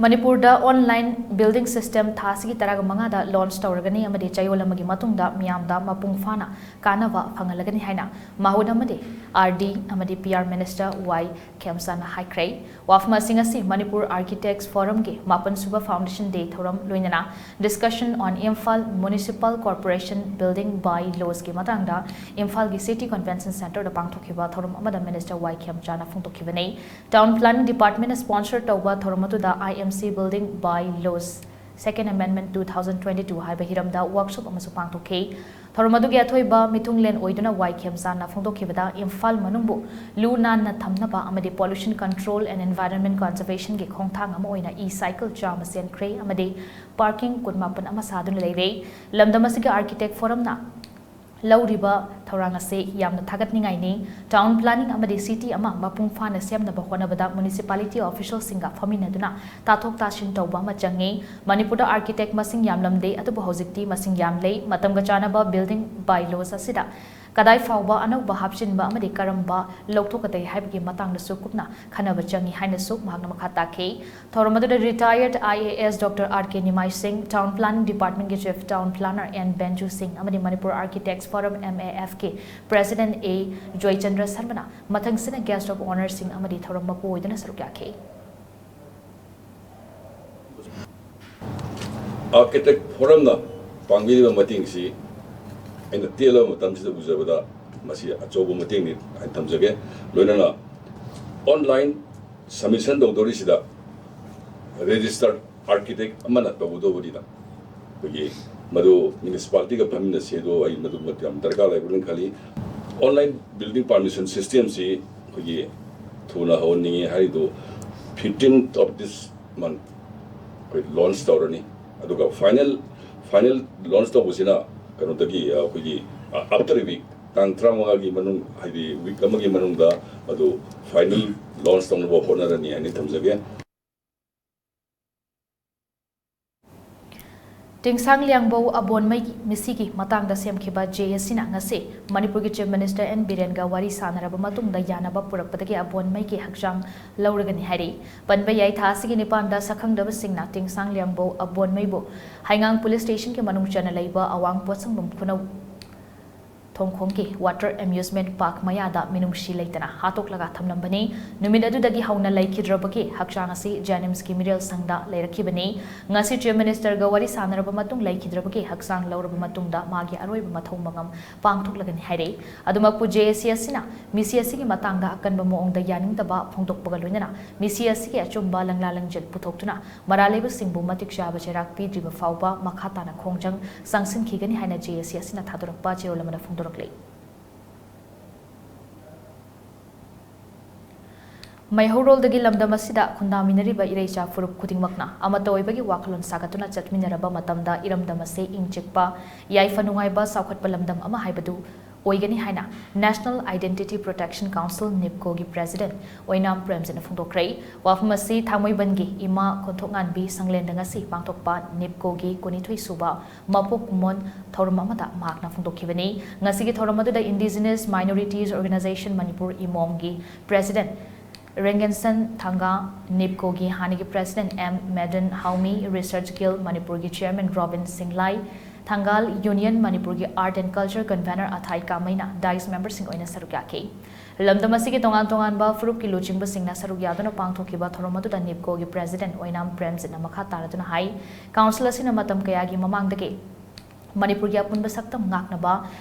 ꯃꯅꯤꯄꯨꯔꯗ online billing system ꯊꯥ ꯑꯁꯤꯒꯤ ꯇꯔꯥꯃꯉꯥꯗ launch ꯇꯧꯔꯒꯅꯤ ꯑꯃꯗꯤ ꯆꯌꯣꯜ ꯑꯃꯒꯤ ꯃꯇꯨꯡꯗ ꯃꯤꯌꯥꯝꯗ ꯃꯄꯨꯡ ꯐꯥꯅ ꯀꯥꯟꯅꯕ ꯐꯪꯍꯜꯂꯒꯅꯤ ꯍꯥꯏꯅ ꯃꯍꯨꯠ ꯑꯃꯗꯤ R D ꯑꯃꯗꯤ P R Minister Y ꯈꯦꯝꯆꯥꯟꯅ ꯍꯥꯏꯈ꯭ꯔꯦ꯫ ꯋꯥꯐꯝ ꯑꯁꯤ ꯉꯁꯤ ꯃꯅꯤꯄꯨꯔ Architects Forumꯒꯤ ꯃꯥꯄꯟ ꯁꯨꯕ Foundation Day ꯊꯧꯔꯝ ꯂꯣꯏꯅꯅ Discussion on Imphal Municipal Corporation Building By Lawsꯀꯤ ꯃꯇꯥꯡꯗ ꯏꯝꯐꯥꯜꯒꯤ City Convention Centreꯗ ꯄꯥꯡꯊꯣꯛꯈꯤꯕ ꯊꯧꯔꯝ ꯑꯃꯗ Minister Y ꯈꯦꯝꯆꯥꯟꯅ ꯐꯣꯡꯗꯣꯛꯈꯤꯕꯅꯤ꯫ Town Planning Departmentꯅ sponsor ꯇꯧꯕ ꯊꯧꯔꯝ ꯑꯗꯨꯗ I M C Building By Laws Second Amendment two thousand twenty-two ꯍꯥꯏꯕ ꯍꯤꯔꯝꯗ workshop ꯑꯃꯁꯨ ꯄꯥꯡꯊꯣꯛꯈꯤ꯫ ꯊꯧꯔꯝ ꯑꯗꯨꯒꯤ ꯑꯊꯣꯏꯕ ꯃꯤꯊꯨꯡꯂꯦꯟ ꯑꯣꯏꯗꯨꯅ Y ꯈꯦꯝꯆꯥꯟꯅ ꯐꯣꯡꯗꯣꯛꯈꯤꯕꯗ ꯏꯝꯐꯥꯜ ꯃꯅꯨꯡꯕꯨ ꯂꯨ ꯅꯥꯟꯅ ꯊꯝꯅꯕ ꯑꯃꯗꯤ Pollution Control and Environment Conservationꯒꯤ ꯈꯣꯡꯊꯥꯡ ꯑꯃ ꯑꯣꯏꯅ e-cycle ꯆꯥꯝꯃ ꯆꯦꯟꯈ꯭ꯔꯦ ꯑꯃꯗꯤ parking ꯀꯨꯟꯃꯥꯄꯟ ꯑꯃ ꯁꯥꯗꯨꯅ ꯂꯩꯔꯦ꯫ ꯂꯝꯗꯝ ꯑꯁꯤꯒꯤ Architect Forumꯅ ꯂꯧꯔꯤꯕ ꯊꯧꯔꯥꯡ ꯑꯁꯤ ꯌꯥꯝꯅ ꯊꯥꯒꯠꯅꯤꯡꯉꯥꯏꯅꯤ꯫ Town Planning ꯑꯃꯗꯤ city ꯑꯃ ꯃꯄꯨꯡ ꯐꯥꯅ ꯁꯦꯝꯅꯕ ꯍꯣꯠꯅꯕꯗ municipality officialꯁꯤꯡꯒ ꯐꯝꯃꯤꯟꯅꯗꯨꯅ ꯇꯥꯊꯣꯛ ꯇꯥꯁꯤꯟ ꯇꯧꯕ ꯑꯃ ꯆꯪꯉꯤ꯫ ꯃꯅꯤꯄꯨꯔꯗ architect ꯃꯁꯤꯡ ꯌꯥꯝꯂꯝꯗꯦ, ꯑꯗꯨꯕꯨ ꯍꯧꯖꯤꯛꯇꯤ ꯃꯁꯤꯡ ꯌꯥꯝꯂꯦ꯫ ꯃꯇꯝꯒ ꯆꯥꯟꯅꯕ building by laws ꯑꯁꯤꯗ ꯀꯗꯥꯏ ꯐꯥꯎꯕ ꯑꯅꯧꯕ ꯍꯥꯞꯆꯤꯟꯕ ꯑꯃꯗꯤ ꯀꯔꯝꯕ ꯂꯧꯊꯣꯛꯀꯗꯒꯦ ꯍꯥꯏꯕꯒꯤ ꯃꯇꯥꯡꯗꯁꯨ ꯀꯨꯞꯅ ꯈꯟꯅꯕ ꯆꯪꯉꯤ ꯍꯥꯏꯅꯁꯨ ꯃꯍꯥꯛꯅ ꯃꯈꯥ ꯇꯥꯈꯤ꯫ ꯊꯧꯔꯝ ꯑꯗꯨꯗ retired I A S Doctor R K ꯅꯤꯃꯥꯏ ꯁꯤꯡ, Town Planning Departmentꯀꯤ Chief Town Planner N ꯕꯦꯟꯖꯨ ꯁꯤꯡ ꯑꯃꯗꯤ Manipur Architects Forum, M A Fꯀꯤ President A Joychandra ꯁꯔꯃꯅ ꯃꯊꯪꯁꯤꯠꯅ guest of honourꯁꯤꯡ ꯑꯃꯗꯤ ꯊꯧꯔꯝ ꯃꯄꯨ ꯑꯣꯏꯗꯨꯅ ꯁꯔꯨꯛ ꯌꯥꯈꯤ꯫ Architect Forumꯅ ꯄꯥꯡꯕꯤꯔꯤꯕ ꯃꯇꯦꯡꯁꯤ ꯑꯩꯅ ꯇꯦꯜꯂꯕ ꯃꯇꯝꯁꯤꯗ ꯎꯖꯕꯗ ꯃꯁꯤ ꯑꯆꯧꯕ ꯃꯇꯦꯡꯅꯤ ꯍꯥꯏꯅ ꯊꯝꯖꯒꯦ꯫ ꯂꯣꯏꯅꯅ online submission ꯇꯧꯗꯧꯔꯤꯁꯤꯗ registered architect ꯑꯃꯅ ꯇꯧꯒꯗꯧꯕꯅꯤꯅ ꯑꯩꯈꯣꯏꯒꯤ ꯃꯗꯨ municipalityꯒ ꯐꯝꯃꯤꯟꯅꯁꯤ, ꯑꯗꯣ ꯑꯩ ꯃꯗꯨ ꯌꯥꯝ ꯗꯔꯀꯥꯔ ꯂꯩꯕ꯭ꯔꯅ ꯈꯜꯂꯤ꯫ Online building permission systemꯁꯤ ꯑꯩꯈꯣꯏꯒꯤ ꯊꯨꯅ ꯍꯧꯍꯟꯅꯤꯡꯉꯤ ꯍꯥꯏꯔꯤꯗꯨ fifteenth of this month ꯑꯩꯈꯣꯏ launch ꯇꯧꯔꯅꯤ꯫ ꯑꯗꯨꯒ final, final launch ꯇꯧꯕꯁꯤꯅ ꯀꯩꯅꯣꯗꯒꯤ, ꯑꯩꯈꯣꯏꯒꯤ after a week, ꯇꯥꯡ ꯇꯔꯥꯃꯉꯥꯒꯤ ꯃꯅꯨꯡ, ꯍꯥꯏꯗꯤ week ꯑꯃꯒꯤ ꯃꯅꯨꯡꯗ ꯃꯗꯨ final launch ꯇꯧꯅꯕ ꯍꯣꯠꯅꯔꯅꯤ ꯍꯥꯏꯅ ꯊꯝꯖꯒꯦ꯫ ꯇꯤꯡꯁꯥꯡ ꯂꯤꯌꯥꯡꯕꯧ ꯑꯕꯣꯟꯃꯩꯒꯤ ꯃꯤꯁꯤꯒꯤ ꯃꯇꯥꯡꯗ ꯁꯦꯝꯈꯤꯕ J A Cꯅ ꯉꯁꯤ ꯃꯅꯤꯄꯨꯔꯒꯤ Chief Minister N ꯕꯤꯔꯦꯟꯒ ꯋꯥꯔꯤ ꯁꯥꯅꯔꯕ ꯃꯇꯨꯡꯗ ꯌꯥꯅꯕ ꯄꯨꯔꯛꯄꯗꯒꯤ ꯑꯕꯣꯟꯃꯩꯒꯤ ꯍꯛꯆꯥꯡ ꯂꯧꯔꯒꯅꯤ ꯍꯥꯏꯔꯤ꯫ ꯄꯟꯕ ꯌꯥꯏ, ꯊꯥ ꯑꯁꯤꯒꯤ ꯅꯤꯄꯥꯟꯗ ꯁꯛꯈꯪꯗꯕꯁꯤꯡꯅ ꯇꯤꯡꯁꯥꯡ ꯂꯤꯌꯥꯡꯕꯧ ꯑꯕꯣꯟꯃꯩꯕꯨ ꯍꯩꯉꯥꯡ Police Stationꯒꯤ ꯃꯅꯨꯡ ꯆꯟꯅ ꯂꯩꯕ ꯑꯋꯥꯡ ꯄꯣꯠꯁꯪꯕꯝ ꯈꯨꯅꯧ ꯍꯣꯡꯈꯣꯡꯒꯤ ꯋꯥꯇꯔ ꯑꯦꯃ꯭ꯌꯨꯁꯃꯦꯟꯠ ꯄꯥꯔꯛ ꯃꯌꯥꯗ ꯃꯤꯅꯨꯡꯁꯤ ꯂꯩꯇꯅ ꯍꯥꯠꯇꯣꯛꯂꯒ ꯊꯝꯂꯝꯕꯅꯤ꯫ ꯅꯨꯃꯤꯠ ꯑꯗꯨꯗꯒꯤ ꯍꯧꯅ ꯂꯩꯈꯤꯗ꯭ꯔꯕꯒꯤ ꯍꯛꯆꯥꯡ ꯑꯁꯤ ꯖꯦꯅꯤꯝꯁꯀꯤ ꯃꯤꯔꯦꯜ ꯁꯪꯗ ꯂꯩꯔꯛꯈꯤꯕꯅꯤ꯫ ꯉꯁꯤ ꯆꯤꯐ ꯃꯤꯅꯤꯁꯇꯔꯒ ꯋꯥꯔꯤ ꯁꯥꯟꯅꯔꯕ ꯃꯇꯨꯡ ꯂꯩꯈꯤꯗ꯭ꯔꯕꯒꯤ ꯍꯛꯆꯥꯡ ꯂꯧꯔꯕ ꯃꯇꯨꯡꯗ ꯃꯥꯒꯤ ꯑꯔꯣꯏꯕ ꯃꯊꯧ ꯃꯉꯝ ꯄꯥꯡꯊꯣꯛꯂꯒꯅꯤ ꯍꯥꯏꯔꯛꯏ꯫ ꯑꯗꯨꯃꯛꯄꯨ ꯖꯦ ꯑꯦ ꯁꯤ ꯑꯁꯤꯅ ꯃꯤꯁꯤ ꯑꯁꯤꯒꯤ ꯃꯇꯥꯡꯗ ꯑꯀꯟꯕ ꯃꯑꯣꯡꯗ ꯌꯥꯅꯤꯡꯗꯕ ꯐꯣꯡꯗꯣꯛꯄꯒ ꯂꯣꯏꯅꯅ ꯃꯤꯁꯤ ꯑꯁꯤꯒꯤ ꯑꯆꯨꯝꯕ ꯂꯪꯂꯥ ꯂꯪꯖꯦꯜ ꯄꯨꯊꯣꯛꯇꯨꯅ ꯃꯔꯥꯜ ꯂꯩꯕꯁꯤꯡꯕꯨ ꯃꯇꯤꯛ ꯆꯥꯕ ꯆꯩꯔꯥꯛ ꯄꯤꯗ꯭ꯔꯤꯕ ꯐꯥꯎꯕ ꯃꯈꯥ ꯇꯥꯅ ꯈꯣꯡꯖꯪ ꯆꯪꯁꯤꯟꯈꯤꯒꯅꯤ ꯍꯥꯏꯅ ꯖꯦ ꯑꯦ ꯁꯤ ꯑꯁꯤꯅ ꯊꯥꯗꯣꯔꯛꯄ ꯆꯦꯔꯣꯜ ꯑꯃꯗ ꯐꯣꯡꯗꯣꯔꯛꯂꯤ꯫ ꯃꯩꯍꯧꯔꯣꯜꯗꯒꯤ ꯂꯝꯗꯝ ꯑꯁꯤꯗ ꯈꯨꯟꯗꯥꯃꯤꯟꯅꯔꯤꯕ ꯏꯔꯩꯆꯥ ꯐꯨꯔꯨꯞ ꯈꯨꯗꯤꯡꯃꯛꯅ ꯑꯃꯠꯇ ꯑꯣꯏꯕꯒꯤ ꯋꯥꯈꯜꯂꯣꯟ ꯁꯥꯒꯠꯇꯨꯅ ꯆꯠꯃꯤꯟꯅꯔꯕ ꯃꯇꯝꯗ ꯏꯔꯝꯗꯝ ꯑꯁꯤ ꯏꯪ ꯆꯤꯛꯄ, ꯌꯥꯏꯐ ꯅꯨꯡꯉꯥꯏꯕ, ꯆꯥꯎꯈꯠꯄ ꯂꯝꯗꯝ ꯑꯃ ꯍꯥꯏꯕꯗꯨ ꯑꯣꯏꯒꯅꯤ ꯍꯥꯏꯅ National Identity Protection Council, ꯅꯤꯞꯀꯣꯒꯤ ꯄ꯭ꯔꯦꯁꯤꯗꯦꯟꯠ ꯑꯣꯏꯅꯥꯝ ꯄ꯭ꯔꯦꯝꯖꯤꯠꯅ ꯐꯣꯡꯗꯣꯛꯈ꯭ꯔꯦ꯫ ꯋꯥꯐꯝ ꯑꯁꯤ ꯊꯥꯡꯃꯩꯕꯟꯒꯤ ꯏꯃꯥ ꯈꯣꯟꯊꯣꯛꯉꯥꯟꯕꯤ ꯁꯪꯂꯦꯟꯗ ꯉꯁꯤ ꯄꯥꯡꯊꯣꯛꯄ ꯅꯤꯞꯀꯣꯒꯤ ꯀꯨꯟꯅꯤꯊꯣꯏ ꯁꯨꯕ ꯃꯄꯣꯛ ꯀꯨꯝꯑꯣꯟ ꯊꯧꯔꯝ ꯑꯃꯗ ꯃꯍꯥꯛꯅ ꯐꯣꯡꯗꯣꯛꯈꯤꯕꯅꯤ꯫ ꯉꯁꯤꯒꯤ ꯊꯧꯔꯝ ꯑꯗꯨꯗ Indigenous Minorities Organisation ꯃꯅꯤꯄꯨꯔ, ꯏꯃꯣꯝꯒꯤ ꯄ꯭ꯔꯦꯁꯤꯗꯦꯟꯠ ꯔꯦꯡꯒꯦꯟꯁꯟ ꯊꯥꯡꯒꯥ, ꯅꯤꯞꯀꯣꯒꯤ ꯍꯥꯟꯅꯒꯤ president M Medon Haomi, research guild ꯃꯅꯤꯄꯨꯔꯒꯤ chairman Robin Shinglai, Thangal union ꯃꯅꯤꯄꯨꯔꯒꯤ art and culture convener Athai ꯀꯥꯃꯩꯅ ꯗꯥꯏꯁ ꯃꯦꯝꯕꯔꯁꯤꯡ ꯑꯣꯏꯅ ꯁꯔꯨꯛ ꯌꯥꯈꯤ꯫ ꯂꯝꯗꯝ ꯑꯁꯤꯒꯤ ꯇꯣꯉꯥꯟ ꯇꯣꯉꯥꯟꯕ ꯐꯨꯔꯨꯞꯀꯤ ꯂꯨꯆꯤꯡꯕꯁꯤꯡꯅ ꯁꯔꯨꯛ ꯌꯥꯗꯨꯅ ꯄꯥꯡꯊꯣꯛꯈꯤꯕ ꯊꯧꯔꯝ ꯑꯗꯨꯗ ꯅꯤꯞꯀꯣꯒꯤ ꯄ꯭ꯔꯦꯁꯤꯗꯦꯟꯠ ꯑꯣꯏꯅꯥꯝ ꯄ꯭ꯔꯦꯝꯖꯤꯠꯅ ꯃꯈꯥ ꯇꯥꯔꯗꯨꯅ ꯍꯥꯏ, ꯀꯥꯎꯟꯁꯤꯜ ꯑꯁꯤꯅ ꯃꯇꯝ ꯀꯌꯥꯒꯤ ꯃꯃꯥꯡꯗꯒꯤ ꯃꯅꯤꯄꯨꯔꯒꯤ ꯑꯄꯨꯟꯕ ꯁꯛꯇꯝ ꯉꯥꯛꯅꯕ,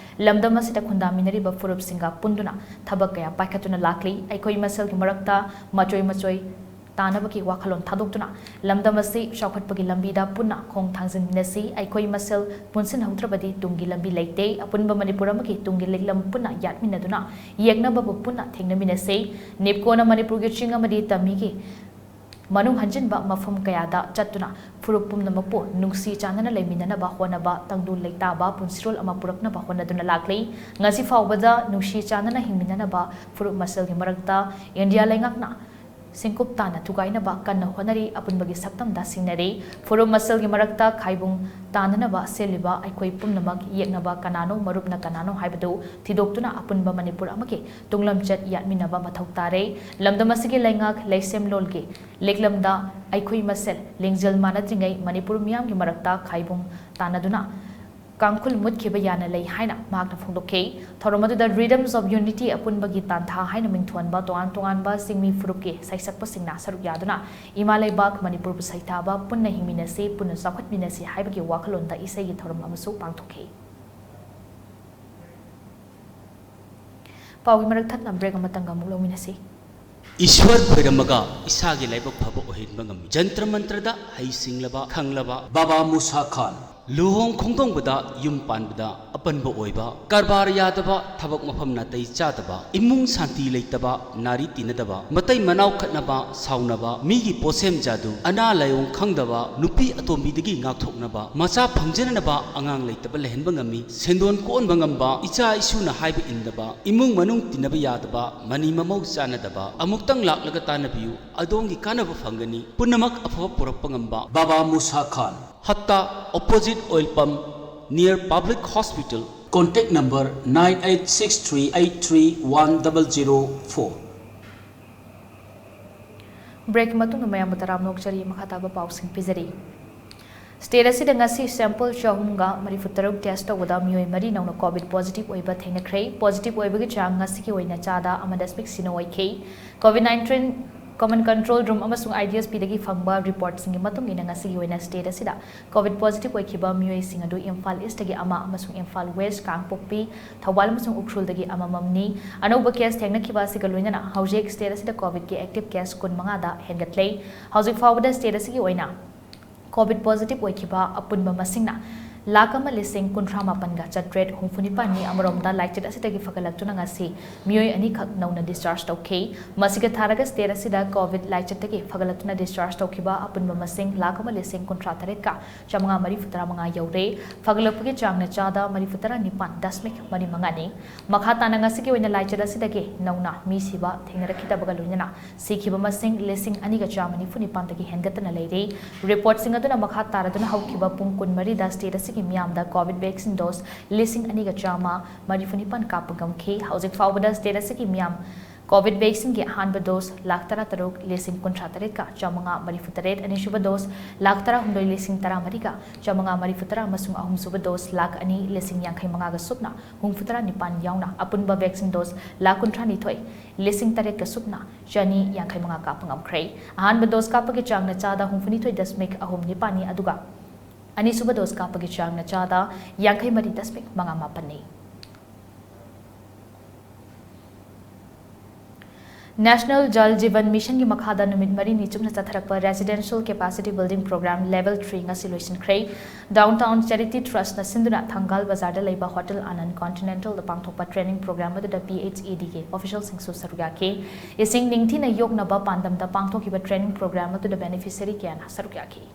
ꯂꯝꯗꯝ ꯑꯁꯤꯗ ꯈꯨꯟꯗꯥꯃꯤꯟꯅꯔꯤꯕ ꯐꯨꯔꯨꯞꯁꯤꯡꯒ ꯄꯨꯟꯗꯨꯅ ꯊꯕꯛ ꯀꯌꯥ ꯄꯥꯏꯈꯠꯇꯨꯅ ꯂꯥꯛꯂꯤ꯫ ꯑꯩꯈꯣꯏ ꯃꯁꯦꯜꯒꯤ ꯃꯔꯛꯇ ꯃꯆꯣꯏ ꯃꯆꯣꯏ ꯇꯥꯅꯕꯒꯤ ꯋꯥꯈꯜꯂꯣꯟ ꯊꯥꯗꯣꯛꯇꯨꯅ ꯂꯝꯗꯝ ꯑꯁꯤ ꯆꯥꯎꯈꯠꯄꯒꯤ ꯂꯝꯕꯤꯗ ꯄꯨꯟꯅ ꯈꯣꯡ ꯊꯥꯡꯖꯤꯟꯃꯤꯟꯅꯁꯤ꯫ ꯑꯩꯈꯣꯏ ꯃꯁꯦꯜ ꯄꯨꯟꯁꯤꯟꯍꯧꯗ꯭ꯔꯕꯗꯤ ꯇꯨꯡꯒꯤ ꯂꯝꯕꯤ ꯂꯩꯇꯦ꯫ ꯑꯄꯨꯟꯕ ꯃꯅꯤꯄꯨꯔ ꯑꯃꯒꯤ ꯇꯨꯡꯒꯤ ꯂꯤꯛꯂꯝ ꯄꯨꯟꯅ ꯌꯥꯠꯃꯤꯟꯅꯗꯨꯅ ꯌꯦꯛꯅꯕꯕꯨ ꯄꯨꯟꯅ ꯊꯦꯡꯅꯃꯤꯟꯅꯁꯤ꯫ ꯅꯤꯞꯀꯣꯅ ꯃꯅꯤꯄꯨꯔꯒꯤ ꯆꯤꯡ ꯑꯃꯗꯤ ꯇꯝꯃꯤꯒꯤ ꯃꯅꯨꯡ ꯍꯟꯖꯤꯟꯕ ꯃꯐꯝ ꯀꯌꯥꯗ ꯆꯠꯇꯨꯅ ꯐꯨꯔꯨꯞ ꯄꯨꯝꯅꯃꯛꯄꯨ ꯅꯨꯡꯁꯤ ꯆꯥꯟꯅꯅ ꯂꯩꯃꯤꯟꯅꯅꯕ ꯍꯣꯠꯅꯕ, ꯇꯪꯗꯨ ꯂꯩꯇꯥꯕ ꯄꯨꯟꯁꯤꯔꯣꯜ ꯑꯃ ꯄꯨꯔꯛꯅꯕ ꯍꯣꯠꯅꯗꯨꯅ ꯂꯥꯛꯂꯤ꯫ ꯉꯁꯤ ꯐꯥꯎꯕꯗ ꯅꯨꯡꯁꯤ ꯆꯥꯟꯅꯅ ꯍꯤꯡꯃꯤꯟꯅꯅꯕ ꯐꯨꯔꯨꯞ ꯃꯁꯦꯜꯒꯤ ꯃꯔꯛꯇ ꯏꯟꯗꯤꯌꯥ ꯂꯩꯉꯥꯛꯅ ꯁꯤꯡꯀꯨꯞ ꯇꯥꯅ ꯊꯨꯒꯥꯏꯅꯕ ꯀꯟꯅ ꯍꯣꯠꯅꯔꯤ, ꯑꯄꯨꯟꯕꯒꯤ ꯁꯛꯇꯝꯗ ꯁꯤꯡꯅꯔꯤ꯫ ꯐꯨꯔꯨꯞ ꯃꯁꯦꯜꯒꯤ ꯃꯔꯛꯇ ꯈꯥꯏꯕꯨꯡ ꯇꯥꯅꯅꯕ ꯁꯦꯜꯂꯤꯕ ꯑꯩꯈꯣꯏ ꯄꯨꯝꯅꯃꯛ ꯌꯦꯛꯅꯕ ꯀꯅꯥꯅꯣ, ꯃꯔꯨꯞꯅ ꯀꯅꯥꯅꯣ ꯍꯥꯏꯕꯗꯨ ꯊꯤꯗꯣꯛꯇꯨꯅ ꯑꯄꯨꯟꯕ ꯃꯅꯤꯄꯨꯔ ꯑꯃꯒꯤ ꯇꯨꯡꯂꯝꯆꯠ ꯌꯥꯠꯃꯤꯟꯅꯕ ꯃꯊꯧ ꯇꯥꯔꯦ꯫ ꯂꯝꯗꯝ ꯑꯁꯤꯒꯤ ꯂꯩꯉꯥꯛ ꯂꯩꯁꯦꯝꯂꯣꯜꯒꯤ ꯂꯤꯛꯂꯝꯗ ꯑꯩꯈꯣꯏ ꯃꯁꯦꯜ ꯂꯤꯡꯖꯦꯜ ꯃꯥꯟꯅꯗ꯭ꯔꯤꯉꯩ ꯃꯅꯤꯄꯨꯔ ꯃꯤꯌꯥꯝꯒꯤ ꯃꯔꯛꯇ ꯈꯥꯏꯕꯨꯡ ꯇꯥꯅꯗꯨꯅ ꯀꯥꯡꯈꯨꯜ ꯃꯨꯠꯈꯤꯕ ꯌꯥꯅ ꯂꯩ ꯍꯥꯏꯅ ꯃꯍꯥꯛꯅ ꯐꯣꯡꯗꯣꯛꯈꯤ꯫ ꯊꯧꯔꯝ ꯑꯗꯨꯗ Rhythms of Unity ꯑꯄꯨꯟꯕꯒꯤ ꯇꯥꯟꯊꯥ ꯍꯥꯏꯅ ꯃꯤꯡꯊꯣꯟꯕ ꯇꯣꯉꯥꯟ ꯇꯣꯉꯥꯟꯕ ꯆꯤꯡꯃꯤ ꯐꯨꯔꯨꯞꯀꯤ ꯁꯩꯁꯛꯄꯁꯤꯡꯅ ꯁꯔꯨꯛ ꯌꯥꯗꯨꯅ ꯏꯃꯥ ꯂꯩꯕꯥꯛ ꯃꯅꯤꯄꯨꯔꯕꯨ ꯁꯩꯊꯥꯕ, ꯄꯨꯟꯅ ꯍꯤꯡꯃꯤꯟꯅꯁꯤ, ꯄꯨꯟꯅ ꯆꯥꯎꯈꯠꯃꯤꯟꯅꯁꯤ ꯍꯥꯏꯕꯒꯤ ꯋꯥꯈꯜꯂꯣꯟꯗ ꯏꯁꯩꯒꯤ ꯊꯧꯔꯝ ꯑꯃꯁꯨ ꯄꯥꯡꯊꯣꯛꯈꯤ꯫ ꯄꯥꯎꯒꯤ ꯃꯔꯛ ꯊꯠꯅ break ꯑꯃꯇꯪꯒ ꯑꯃꯨꯛ ꯂꯧꯃꯤꯟꯅꯁꯤ꯫ ꯏꯁ꯭ꯋꯔ ꯈꯣꯏꯔꯝꯃꯒ ꯏꯁꯥꯒꯤ ꯂꯥꯏꯕꯛ ꯐꯕ ꯑꯣꯏꯍꯟꯕ ꯉꯝꯃꯤ꯫ ꯖꯟꯇ꯭ꯔ ꯃꯟꯇ꯭ꯔꯗ ꯍꯩꯁꯤꯡꯂꯕ, ꯈꯪꯂꯕ ꯕꯥꯕꯥ ꯃꯨꯁꯥ ꯈꯥꯟ꯫ ꯂꯨꯍꯣꯡ ꯈꯣꯡꯗꯣꯡꯕꯗ, ꯌꯨꯝ ꯄꯥꯟꯕꯗ ꯑꯄꯟꯕ ꯑꯣꯏꯕ, ꯀꯔꯕꯥꯔ ꯌꯥꯗꯕ, ꯊꯕꯛ ꯃꯐꯝ ꯅꯥꯇꯩ ꯆꯥꯗꯕ, ꯏꯃꯨꯡ ꯁꯥꯟꯇꯤ ꯂꯩꯇꯕ, ꯅꯥꯔꯤ ꯇꯤꯟꯅꯗꯕ, ꯃꯇꯩ ꯃꯅꯥꯎ ꯈꯠꯅꯕ, ꯁꯥꯎꯅꯕ, ꯃꯤꯒꯤ ꯄꯣꯠꯁꯦꯝ ꯖꯥꯗꯨ, ꯑꯅꯥ ꯂꯥꯏꯑꯣꯡ ꯈꯪꯗꯕ, ꯅꯨꯄꯤ ꯑꯇꯣꯝꯕꯤꯗꯒꯤ ꯉꯥꯛꯊꯣꯛꯅꯕ, ꯃꯆꯥ ꯐꯪꯖꯅꯅꯕ ꯑꯉꯥꯡ ꯂꯩꯇꯕ ꯂꯩꯍꯟꯕ ꯉꯝꯃꯤ꯫ ꯁꯦꯟꯗꯣꯟ ꯀꯣꯛꯍꯟꯕ ꯉꯝꯕ, ꯏꯆꯥ ꯏꯁꯨꯅ ꯍꯥꯏꯕ ꯏꯟꯗꯕ, ꯏꯃꯨꯡ ꯃꯅꯨꯡ ꯇꯤꯟꯅꯕ ꯌꯥꯗꯕ, ꯃꯅꯤ ꯃꯃꯧ ꯆꯥꯟꯅꯗꯕ, ꯑꯃꯨꯛꯇꯪ ꯂꯥꯛꯂꯒ ꯇꯥꯟꯅꯕꯤꯌꯨ, ꯑꯗꯣꯝꯒꯤ ꯀꯥꯟꯅꯕ ꯐꯪꯒꯅꯤ꯫ ꯄꯨꯝꯅꯃꯛ ꯑꯐꯕ ꯄꯨꯔꯛꯄ ꯉꯝꯕ꯫ ꯕꯥꯕꯥ ꯃꯨꯁꯥ ꯈꯥꯟ꯫ ꯍꯠꯇꯥ, opposite oil pump, near public hospital. Contact number nine eight six three eight three one double zero four. Break ꯃꯇꯨꯡꯗ ꯃꯌꯥꯝꯕꯨ ꯇꯔꯥꯝꯅ ꯑꯣꯛꯆꯔꯤ꯫ ꯃꯈꯥ ꯇꯥꯕ ꯄꯥꯎꯁꯤꯡ ꯄꯤꯖꯔꯤ꯫ State ꯑꯁꯤꯗ ꯉꯁꯤ sample ꯆꯍꯨꯝꯒ ꯃꯔꯤꯐꯨ ꯇꯔꯨꯛ test ꯇꯧꯕꯗ ꯃꯤꯑꯣꯏ ꯃꯔꯤ ꯅꯧꯅ COVID positive ꯑꯣꯏꯕ ꯊꯦꯡꯅꯈ꯭ꯔꯦ꯫ Positive ꯑꯣꯏꯕꯒꯤ ꯆꯥꯡ ꯉꯁꯤꯒꯤ ꯑꯣꯏꯅ ꯆꯥꯗ ꯑꯃ ꯗꯁꯃꯤꯛ ꯁꯤꯅꯣ ꯑꯣꯏꯈꯤ꯫ COVID nineteen Common Control Room ꯑꯃꯁꯨꯡ IDSPꯗꯒꯤ ꯐꯪꯕ reportꯁꯤꯡꯒꯤ ꯃꯇꯨꯡ ꯏꯟꯅ ꯉꯁꯤꯒꯤ ꯑꯣꯏꯅ state ꯑꯁꯤꯗ COVID positive ꯑꯣꯏꯈꯤꯕ ꯃꯤꯑꯣꯏꯁꯤꯡ ꯑꯗꯨ ꯏꯝꯐꯥꯜ Eastꯇꯒꯤ ꯑꯃ ꯑꯃꯁꯨꯡ ꯏꯝꯐꯥꯜ West, ꯀꯥꯡꯄꯣꯛꯄꯤ, ꯊꯧꯕꯥꯜ ꯑꯃꯁꯨꯡ ꯎꯈ꯭ꯔꯨꯜꯗꯒꯤ ꯑꯃꯃꯝꯅꯤ꯫ ꯑꯅꯧꯕ case ꯊꯦꯡꯅꯈꯤꯕ ꯑꯁꯤꯒ ꯂꯣꯏꯅꯅ ꯍꯧꯖꯤꯛ state ꯑꯁꯤꯗ COVIDꯀꯤ active case ꯀꯨꯟꯃꯉꯥꯗ ꯍꯦꯟꯒꯠꯂꯦ꯫ ꯍꯧꯖꯤꯛ ꯐꯥꯎꯕꯗ state ꯑꯁꯤꯒꯤ ꯑꯣꯏꯅ COVID positive ꯑꯣꯏꯈꯤꯕ ꯑꯄꯨꯟꯕ ꯃꯁꯤꯡꯅ ꯂꯥꯈ ꯑꯃ ꯂꯤꯁꯤꯡ ꯀꯨꯟꯊ꯭ꯔꯥ ꯃꯥꯄꯟꯒ ꯆꯥꯇ꯭ꯔꯦꯠ ꯍꯨꯝꯐꯨ ꯅꯤꯄꯥꯟꯅꯤ꯫ ꯑꯃꯔꯣꯝꯗ ꯂꯥꯏꯆꯠ ꯑꯁꯤꯗꯒꯤ ꯐꯒꯠꯂꯛꯇꯨꯅ ꯉꯁꯤ ꯃꯤꯑꯣꯏ ꯑꯅꯤꯈꯛ ꯅꯧꯅ discharge ꯇꯧꯈꯤ꯫ ꯃꯁꯤꯒ ꯊꯥꯔꯒ state ꯑꯁꯤꯗ COVID ꯂꯥꯏꯆꯠꯇꯒꯤ ꯐꯒꯠꯂꯛꯇꯨꯅ discharge ꯇꯧꯈꯤꯕ ꯑꯄꯨꯟꯕ ꯃꯁꯤꯡ ꯂꯥꯈ ꯑꯃ ꯂꯤꯁꯤꯡ ꯀꯨꯟꯊ꯭ꯔꯥ ꯇꯔꯦꯠꯀ ꯆꯥꯃꯉꯥ ꯃꯔꯤꯐꯨ ꯇꯔꯥꯃꯉꯥ ꯌꯧꯔꯦ꯫ ꯐꯒꯠꯂꯛꯄꯒꯤ ꯆꯥꯡꯅ ꯆꯥꯗ ꯃꯔꯤꯐꯨ ꯇꯔꯥ ꯅꯤꯄꯥꯟ ꯗꯁꯃꯤꯛ ꯃꯔꯤ ꯃꯉꯥꯅꯤ꯫ ꯃꯈꯥ ꯇꯥꯅ ꯉꯁꯤꯒꯤ ꯑꯣꯏꯅ ꯂꯥꯏꯆꯠ ꯑꯁꯤꯗꯒꯤ ꯅꯧꯅ ꯃꯤ ꯁꯤꯕ ꯊꯦꯡꯅꯔꯛꯈꯤꯗꯕꯒ ꯂꯣꯏꯅꯅ ꯁꯤꯈꯤꯕ ꯃꯁꯤꯡ ꯂꯤꯁꯤꯡ ꯑꯅꯤꯒ ꯆꯥꯝꯃ ꯅꯤꯐꯨ ꯅꯤꯄꯥꯟꯗꯒꯤ ꯍꯦꯟꯒꯠꯇꯅ ꯂꯩꯔꯦ꯫ Reportꯁꯤꯡ ꯑꯗꯨꯅ ꯃꯈꯥ ꯇꯥꯔꯗꯨꯅ ꯍꯧꯈꯤꯕ ꯄꯨꯡ ꯀꯨꯟꯃꯔꯤꯗ state ꯑꯁꯤꯒꯤ ꯃꯤꯌꯥꯝꯗ COVID vaccine dose ꯂꯤꯁꯤꯡ ꯑꯅꯤꯒ ꯆꯥꯝꯃ ꯃꯔꯤꯐꯨ ꯅꯤꯄꯥꯟ ꯀꯥꯞꯄ ꯉꯝꯈꯤ꯫ ꯍꯧꯖꯤꯛ ꯐꯥꯎꯕꯗ state ꯑꯁꯤꯒꯤ ꯃꯤꯌꯥꯝ ꯀꯣꯚꯤꯗ ꯚꯦꯛꯁꯤꯟꯒꯤ ꯑꯍꯥꯟꯕ ꯗꯣꯁ ꯂꯥꯈ ꯇꯔꯥꯇꯔꯨꯛ ꯂꯤꯁꯤꯡ ꯀꯨꯟꯊ꯭ꯔꯥ ꯇꯔꯦꯠꯀ ꯆꯥꯃꯉꯥ ꯃꯔꯤꯐꯨ ꯇꯔꯦꯠ, ꯑꯅꯤꯁꯨꯕ ꯗꯣꯁ ꯂꯥꯈ ꯇꯔꯥꯍꯨꯝꯗꯣꯏ ꯂꯤꯁꯤꯡ ꯇꯔꯥꯃꯔꯤꯒ ꯆꯥꯃꯉꯥ ꯃꯔꯤꯐꯨ ꯇꯔꯥ ꯑꯃꯁꯨꯡ ꯑꯍꯨꯝꯁꯨꯕ ꯗꯣꯁ ꯂꯥꯈ ꯑꯅꯤ ꯂꯤꯁꯤꯡ ꯌꯥꯡꯈꯩ ꯃꯉꯥꯒ ꯁꯨꯞꯅ ꯍꯨꯝꯐꯨꯇꯔꯥ ꯅꯤꯄꯥꯟ ꯌꯥꯎꯅ ꯑꯄꯨꯟꯕ ꯚꯦꯛꯁꯤꯟ ꯗꯣꯁ ꯂꯥꯈ ꯀꯨꯟꯊ꯭ꯔꯥ ꯅꯤꯊꯣꯏ ꯂꯤꯁꯤꯡ ꯇꯔꯦꯠꯀ ꯁꯨꯞꯅ ꯆꯅꯤ ꯌꯥꯡꯈꯩ ꯃꯉꯥ ꯀꯥꯞꯄ ꯉꯝꯈ꯭ꯔꯦ꯫ ꯑꯍꯥꯟꯕ ꯗꯣꯁ ꯀꯥꯞꯄꯒꯤ ꯆꯥꯡꯅ ꯆꯥꯗ ꯍꯨꯝꯐꯨꯅꯤꯊꯣꯏ ꯗꯁꯃꯤꯛ ꯑꯍꯨꯝ ꯅꯤꯄꯥꯟꯅꯤ, ꯑꯗꯨꯒ ꯑꯅꯤꯁꯨꯕ ꯗꯣꯁ ꯀꯥꯞꯄꯒꯤ ꯆꯥꯡꯅ ꯆꯥꯗ ꯌꯥꯡꯈꯩ ꯃꯔꯤ ꯗꯁꯃꯤꯛ ꯃꯉꯥ ꯃꯥꯄꯟꯅꯤ꯫ National Jal Jeevan Mission ꯒꯤ ꯃꯈꯥꯗ ꯅꯨꯃꯤꯠ ꯃꯔꯤꯅꯤ ꯆꯨꯞꯅ ꯆꯠꯊꯔꯛꯄ Residential Capacity Building Program Level three ꯉꯁꯤ ꯂꯣꯏꯁꯤꯟꯈ꯭ꯔꯦ꯫ Downtown Charity Trust ꯅ ꯁꯤꯟꯗꯨꯅ ꯊꯪꯒꯥꯜ ꯕꯖꯥꯔꯗ ꯂꯩꯕ Hotel Anand Continental ꯗ ꯄꯥꯡꯊꯣꯛꯄ training program ꯑꯗꯨꯗ P H E D ꯒꯤ official ꯁꯤꯡꯁꯨ ꯁꯔꯨꯛ ꯌꯥꯈꯤ꯫ ꯏꯁꯤꯡ ꯅꯤꯡꯊꯤꯅ ꯌꯣꯛꯅꯕ ꯄꯥꯟꯗꯝꯗ ꯄꯥꯡꯊꯣꯛꯈꯤꯕ training program ꯑꯗꯨꯗ beneficiary ꯀꯌꯥꯅ ꯁꯔꯨꯛ ꯌꯥꯈꯤ꯫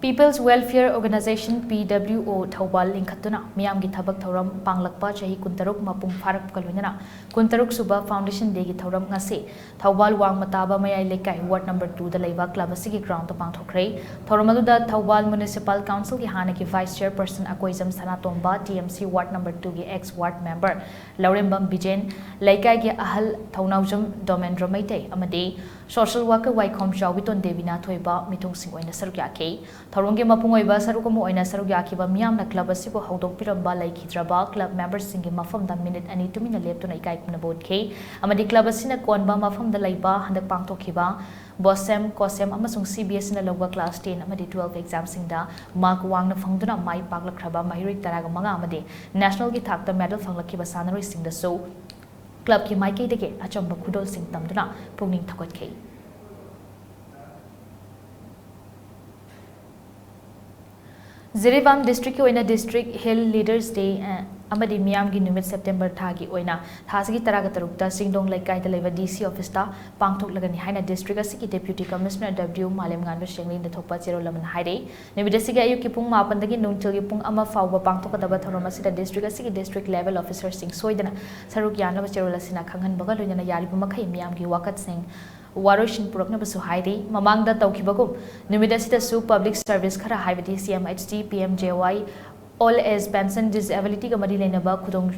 People's Welfare Organization, P W O, Thoubal ꯂꯤꯡꯈꯠꯇꯨꯅ ꯃꯤꯌꯥꯝꯒꯤ ꯊꯕꯛ ꯊꯧꯔꯝ ꯄꯥꯡꯂꯛꯄ ꯆꯍꯤ ꯀꯨꯟꯇꯔꯨꯛ ꯃꯄꯨꯡ ꯐꯥꯔꯛꯄꯒ ꯂꯣꯏꯅꯅ ꯀꯨꯟꯇꯔꯨꯛ ꯁꯨꯕ Foundation Day ꯒꯤ ꯊꯧꯔꯝ ꯉꯁꯤ ꯊꯧꯕꯥꯜ ꯋꯥꯡꯃ ꯇꯥꯕ ꯃꯌꯥꯏ ꯂꯩꯀꯥꯏ Ward number two ꯗ ꯂꯩꯕ club ꯑꯁꯤꯒꯤ ground ꯇ ꯄꯥꯡꯊꯣꯛꯈ꯭ꯔꯦ꯫ ꯊꯧꯔꯝ ꯑꯗꯨꯗ ꯊꯧꯕꯥꯜ Municipal Council ꯒꯤ ꯍꯥꯟꯅꯒꯤ Vice Chairperson ꯑꯀꯣꯏꯖꯝ ꯁꯅꯥꯇꯣꯝꯕ, T M C Ward number two ꯒꯤ ex ward member ꯂꯧꯔꯦꯝꯕꯝ ꯕꯤꯖꯦꯟ, ꯂꯩꯀꯥꯏꯒꯤ ꯑꯍꯜ ꯊꯧꯅꯥꯎꯖꯝ ꯗꯣꯃꯦꯟꯗ꯭ꯔ ꯃꯩꯇꯩ ꯑꯃꯗꯤ social worker ꯋꯥꯏꯈꯣꯝ ꯆꯥꯎꯕꯤꯇꯣꯟ ꯗꯦꯕꯤꯅꯥꯊꯣꯏꯕ ꯃꯤꯊꯨꯡꯁꯤꯡ ꯑꯣꯏꯅ ꯁꯔꯨꯛ ꯌꯥꯈꯤ꯫ ꯊꯧꯔꯝꯒꯤ ꯃꯄꯨꯡ ꯑꯣꯏꯕ ꯁꯔꯨꯛ ꯑꯃ ꯑꯣꯏꯅ ꯁꯔꯨꯛ ꯌꯥꯈꯤꯕ ꯃꯤꯌꯥꯝꯅ club ꯑꯁꯤꯕꯨ ꯍꯧꯗꯣꯛꯄꯤꯔꯝꯕ ꯂꯩꯈꯤꯗ꯭ꯔꯕ club member ꯁꯤꯡꯒꯤ ꯃꯐꯝꯗ minute ꯑꯅꯤ ꯇꯨꯃꯤꯟꯅ ꯂꯦꯞꯇꯨꯅ ꯏꯀꯥꯏ ꯈꯨꯝꯅꯕ ꯎꯠꯈꯤ ꯑꯃꯗꯤ club ꯑꯁꯤꯅ ꯀꯣꯟꯕ ꯃꯐꯝꯗ ꯂꯩꯕ ꯍꯟꯗꯛ ꯄꯥꯡꯊꯣꯛꯈꯤꯕ BOSEM, COSEM ꯑꯃꯁꯨꯡ C B S E ꯅ ꯂꯧꯕ class ten ꯑꯃꯗꯤ twelve exam ꯁꯤꯡꯗ mark ꯋꯥꯡꯅ ꯐꯪꯗꯨꯅ ꯃꯥꯏ ꯄꯥꯛꯂꯛꯈ꯭ꯔꯕ ꯃꯍꯩꯔꯣꯏ ꯇꯔꯥꯒ ꯃꯉꯥ ꯑꯃꯗꯤ national ꯒꯤ ꯊꯥꯛꯇ medal ꯐꯪꯂꯛꯈꯤꯕ ꯁꯥꯟꯅꯔꯣꯏꯁꯤꯡꯗꯁꯨ club ꯀꯤ ꯃꯥꯏꯀꯩꯗꯒꯤ ꯑꯆꯝꯕ ꯈꯨꯗꯣꯜꯁꯤꯡ ꯇꯝꯗꯨꯅ ꯄꯨꯛꯅꯤꯡ ꯊꯧꯒꯠꯈꯤ꯫ ꯖꯤꯔꯤꯕꯥꯝ district ꯀꯤ ꯑꯣꯏꯅ District Hill Leaders Day, ꯑ, ꯑꯃꯗꯤ ꯃꯤꯌꯥꯝꯒꯤ ꯅꯨꯃꯤꯠ September ꯊꯥꯒꯤ ꯑꯣꯏꯅ ꯊꯥ ꯑꯁꯤꯒꯤ ꯇꯔꯥꯒ ꯇꯔꯨꯛꯇ ꯆꯤꯡꯗꯣꯡ ꯂꯩꯀꯥꯏꯗ ꯂꯩꯕ D C office ꯇ ꯄꯥꯡꯊꯣꯛꯂꯒꯅꯤ ꯍꯥꯏꯅ district ꯑꯁꯤꯒꯤ Deputy Commissioner W ꯃꯥꯂꯦꯝꯉꯥꯟꯕ ꯁꯦꯡꯂꯦꯟꯗ ꯊꯣꯛꯄ ꯆꯦꯔꯣꯜ ꯑꯃꯅ ꯍꯥꯏꯔꯦ꯫ ꯅꯨꯃꯤꯠ ꯑꯁꯤꯒꯤ ꯑꯌꯨꯛꯀꯤ ꯄꯨꯡ ꯃꯥꯄꯟꯗꯒꯤ ꯅꯨꯡꯊꯤꯜꯒꯤ ꯄꯨꯡ ꯑꯃ ꯐꯥꯎꯕ ꯄꯥꯡꯊꯣꯛꯀꯗꯕ ꯊꯧꯔꯝ ꯑꯁꯤꯗ district ꯑꯁꯤꯒꯤ district level officer ꯁꯤꯡ ꯁꯣꯏꯗꯅ ꯁꯔꯨꯛ ꯌꯥꯅꯕ ꯆꯦꯔꯣꯜ ꯑꯁꯤꯅ ꯈꯪꯍꯟꯕꯒ ꯂꯣꯏꯅꯅ ꯌꯥꯔꯤꯕ ꯃꯈꯩ ꯃꯤꯌꯥꯝꯒꯤ ꯋꯥꯀꯠꯁꯤꯡ ꯋꯥꯔꯣꯏꯁꯤꯟ ꯄꯨꯔꯛꯅꯕꯁꯨ ꯍꯥꯏꯔꯤ꯫ ꯃꯃꯥꯡꯗ ꯇꯧꯈꯤꯕꯒꯨꯝ ꯅꯨꯃꯤꯠ ꯑꯁꯤꯗꯁꯨ ꯄꯕ꯭ꯂꯤꯛ ꯁꯔꯚꯤꯁ ꯈꯔ, ꯍꯥꯏꯕꯗꯤ C M H D, P M J Y, old age pension, ꯗꯤꯁꯑꯦꯕꯤꯂꯤꯇꯤꯒ ꯃꯔꯤ ꯂꯩꯅꯕ ꯈꯨꯗꯣꯡ